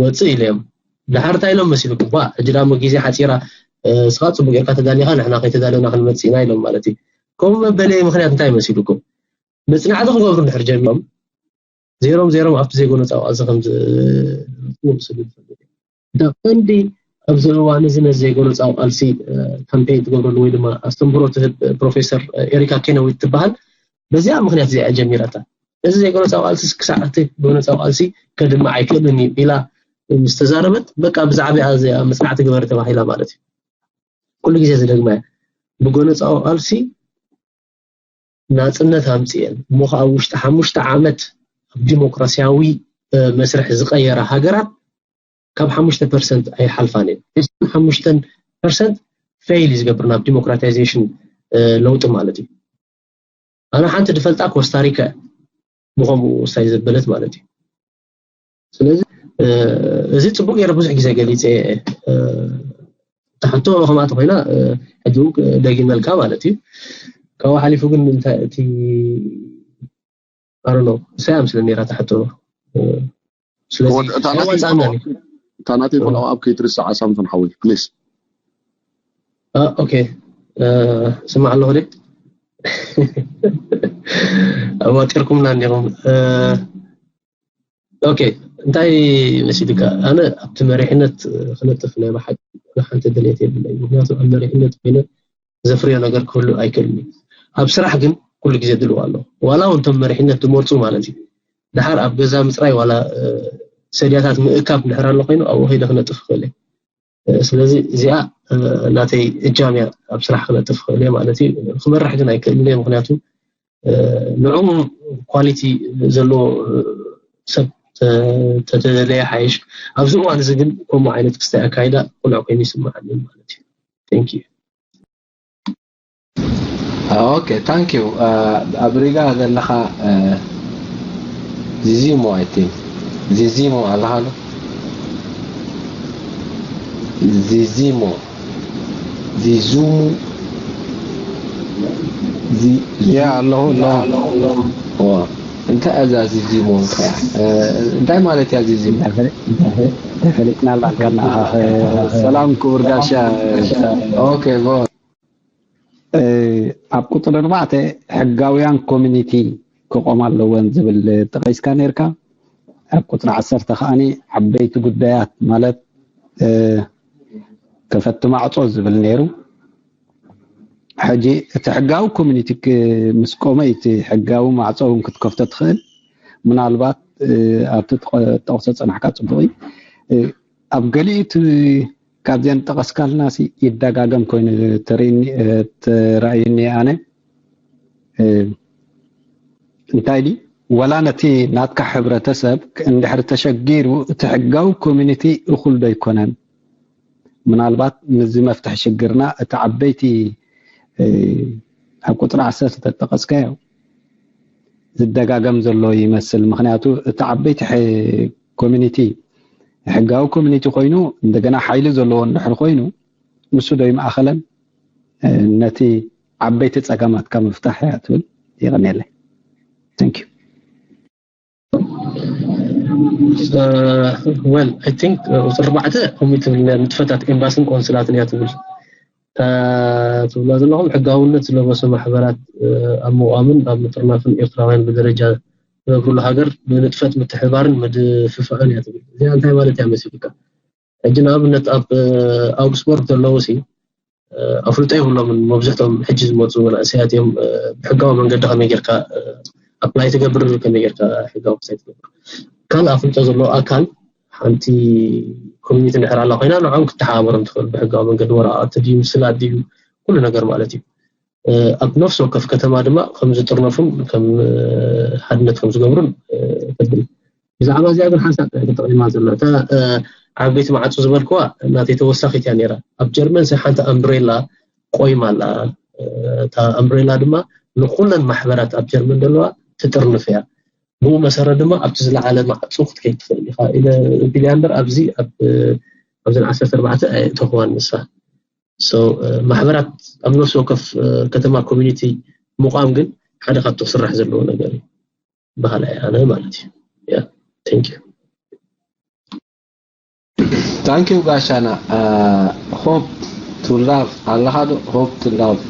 ወፅእ ኢለ እዮም። ድሓር እንታይ ኢሎም መሲሉኩም? ባ ሕጂ ዳሞ ግዜ ሓፂራ፣ ስኻ ፅቡቅ ጌርካ ተዳሊኻ ንሕና ከይተዳለና ክንመፅእ ኢና ኢሎም ማለት እዩ። ከምኡ መበለየ ምክንያት እንታይ መሲሉኩም? መፅናዕቲ ክገብሩ እንድሕር ጀሚሮም ዜሮም ዜሮም ኣብቲ ዘይጎነፃዊ ቃልሲ ከም ዝመፅኡ ምስሉ ዝፈልጥ እዩ። እታ ቀንዲ ኣብዚ እዋን እዚ ነዚ ዘይጎነፃዊ ቃልሲ ካምፔን ትገብረሉ ወይ ድማ ኣስተምህሮ ትህብ ፕሮፌሰር ኤሪካ ኬነዊት ትበሃል በዚኣ ምክንያት እዚኣ ጀሚራታ። እዚ ዘይጎነፃዊ ቃልሲ ክሳዕ እቲ ጎነፃዊ ቃልሲ ከድምዕ ኣይክእልን እዩ ኢላ ምስ ተዛረበት በቃ ብዛዕባኣ እዚኣ መፅናዕቲ ግበሪ ተባሂላ ማለት እዩ። ኩሉ ግዜ ዝደግማ እያ። ብጎነፃዊ ቃልሲ ናፅነት ኣምፅኤን እሞ ከዓ ኣብ ውሽጢ ሓሙሽተ ዓመት ኣብ ዲሞክራሲያዊ መስርሕ ዝቀየራ ሃገራት ካብ ሓሙሽተ ፐርሰንት ኣይሓልፋን እየን። ሓሙሽተ ፐርሰንት ፌይል እዩ ዝገብር ናብ ዲሞክራታይዜሽን ለውጢ ማለት እዩ። ኣነ ሓንቲ ዝፈልጣ ኮስታሪካ እያ ብከምኡ ውሳይ ዘበለት ማለት እዩ። ስለዚ እዚ ፅቡቅ ገይረ ብዙሕ ግዜ ገሊፀ ትሕቶ ከምኣ ተኮይና ሕጂ እውን ደጊመልካ ማለት እዩ። ካብኡ ሓሊፉ ግን እንታይ እቲ ኣሮኖ እሳያ ምስለ ነራ ትሕቶ ስለዚ እታ ናተይ ፎሎ ኣብ ከይትርስዓ ሳምሶን ሓወይ ፕሊስ። ኦኬ ስማዕ ኣለኹ ደ ኣዋጢርኩምና እንዲኹም። ኦኬ እንታይ መሲልካ ኣነ ኣብቲ መሪሕነት ክነጥፍ ናይ ብሓቂ ሓንቲ ድሌት የብለይ። ምክንያቱ ኣብ መሪሕነት ኮይነ ዘፍርዮ ነገር ክህሉ ኣይክእልን እዩ። ኣብ ስራሕ ግን ኩሉ ግዜ ድልዋ ኣሎ። ዋላ እውን እቶም መሪሕነት ዝመርፁ ማለት እዩ። ድሓር ኣብ ገዛ ምፅራይ ዋላ ሰድያታት ምእካብ እንድሕር ኣሎ ኮይኑ ኣብኡ ከይደ ክነጥፍ ይኽእል እየ። ስለዚ እዚኣ ናተይ እጃም እያ ኣብ ስራሕ ክነጥፍ ክእል እየ ማለት እዩ። ክመርሕ ግን ኣይክእልን እየ ምክንያቱ ንዑ ኳሊቲ ዘለዎ ሰብ ተተደለየ ሓይሽ ኣብዚ እዋን እዚ ግን ከምኡ ዓይነት ክስታይ ኣካይዳ ቁልዕ ኮይኑ ይስምዓኒ ማለት እዩ። Thank you። Okay, thank you. ኣብ ሪጋ ዘለኻ ዚዚሞ I think ዚዚሞ ኣለኻ ዶ? ዚዚሞ ዚዙሙ ያ ኣለኹ ኣለኹ እንታይ እዛ ዚዚሞ እንታይ ማለት እያ ዚዚሞ? ተፈሊጥና ኣላ ከና ሰላም ክቡር ጋሻ Okay, go. ኣብ ቁፅሪ ኣርባዕተ ሕጋውያን ኮሚኒቲ ክቆማ ኣለወን ዝብል ጠቂስካ ነርካ። ኣብ ቁፅሪ ዓሰርተ ከዓኒ ዓበይቲ ጉዳያት ማለት ከፈቲ ማዕፆ ዝብል ነይሩ። ሕጂ እቲ ሕጋዊ ኮሚኒቲ ምስ ቆመ እቲ ሕጋዊ ማዕፆ እውን ክትከፍቶ ትኽእል። ምናልባት ኣብቲ ጠቕሶ ፀናሕካ ፅቡቅ እዩ። ኣብ ገሊኡ እቲ ካብዘን ጠቐስካልና ሲ ይደጋገም ኮይኑ ተራእዩኒ ኣነ እንታይ ድዩ ዋላ ነቲ ናትካ ሕብረተሰብ እንድሕር ተሸጊሩ እቲ ሕጋዊ ኮሚኒቲ እኹል ዶ ኣይኮነን? ምናልባት ንዚ መፍትሒ ሽግርና እቲ ዓበይቲ ኣብ ቁፅሪ ዓሰርተ ተጠቀስካዮ ዝደጋገም ዘሎ ይመስል። ምክንያቱ እቲ ዓበይቲ ኮሚኒቲ ሕጋዊ ኮሚኒቲ ኮይኑ እንደገና ሓይሊ ዘለዎ እንድሕር ኮይኑ ንሱ ዶ ይምኣኸለን ነቲ ዓበይቲ ፀገማትካ ምፍታሕ እያ ትብል። የቐንየለይ። Thank you። Well, I think ቁፅሪ ኣርባዕተ ከምኡ ትብል ንጥፈታት ኤምባስን ቆንስላትን እያ ትብል። ትብሎ ዘለኹም ሕጋውነት ዝለበሱ ማሕበራት ኣብ ምቋምን ኣብ ምጥርናፍን ኤርትራውያን ብደረጃ ዝነብሩሉ ሃገር ንንጥፈት ምትሕባርን ምድፍፋእን እያ ትብል። እዚኣ እንታይ ማለት እያ መሲልካ? ሕጂ ንኣብነት ኣብ ኣውግስቦርግ ዘለዉ ሲ ኣፍልጦ የብሎምን። መብዝሕቶም ሕጂ ዝመፁ መናእሰያት እዮም። ብሕጋዊ መንገዲ ከመይ ጌርካ ኣፕላይ ትገብር፣ ከመይ ጌርካ ሕጋዊ ክሳይ ትገብር፣ ካልእ ኣፍልጦ ዘለዎ ኣካል ሓንቲ ኮሚኒቲ እንድሕር ኣላ ኮይና ንዕኦም ክተሓባበሮም ትኽእል ብሕጋዊ መንገዲ ወረቃቅቲ ድዩ ምስላት ድዩ ኩሉ ነገር ማለት እዩ። ኣብ ነፍሲ ወከፍ ከተማ ድማ ከም ዝጥርነፉን ከም ሓድነት ከም ዝገብሩን ከብል። ብዛዕባ እዚኣ ግን ሓንሳብ ተጠቂማ ዘሎ እታ ዓበይቲ ማዕፆ ዝበልክዋ ናተይ ተወሳኺት እያ ነይራ። ኣብ ጀርመን ሲ ሓንቲ ኣምብሬላ ቆይማ ኣላ። እታ ኣምብሬላ ድማ ንኩለን ማሕበራት ኣብ ጀርመን ዘለዋ ትጥርንፍ እያ። ብኡ መሰረት ድማ ኣብቲ ዝለዓለ ማዕፆ ክትከይድ ትኽእል ኢኻ ኢለ ቢልያ እምበር ኣብዚ ኣብዚ ዓሰርተ ኣርባዕተ ኣየእተኽዋን ንሳ። ማሕበራት ኣብ ነፍሲ ወከፍ ከተማ ኮሚኒቲ ምቋም ግን ሓደ ካብቲ ክስራሕ ዘለዎ ነገር እዩ በሃላይ ኣነ ማለት እዩ። Yeah, thank you. Thank you ጋሻና። Hope to love ኣለኻ ዶ? Hope to love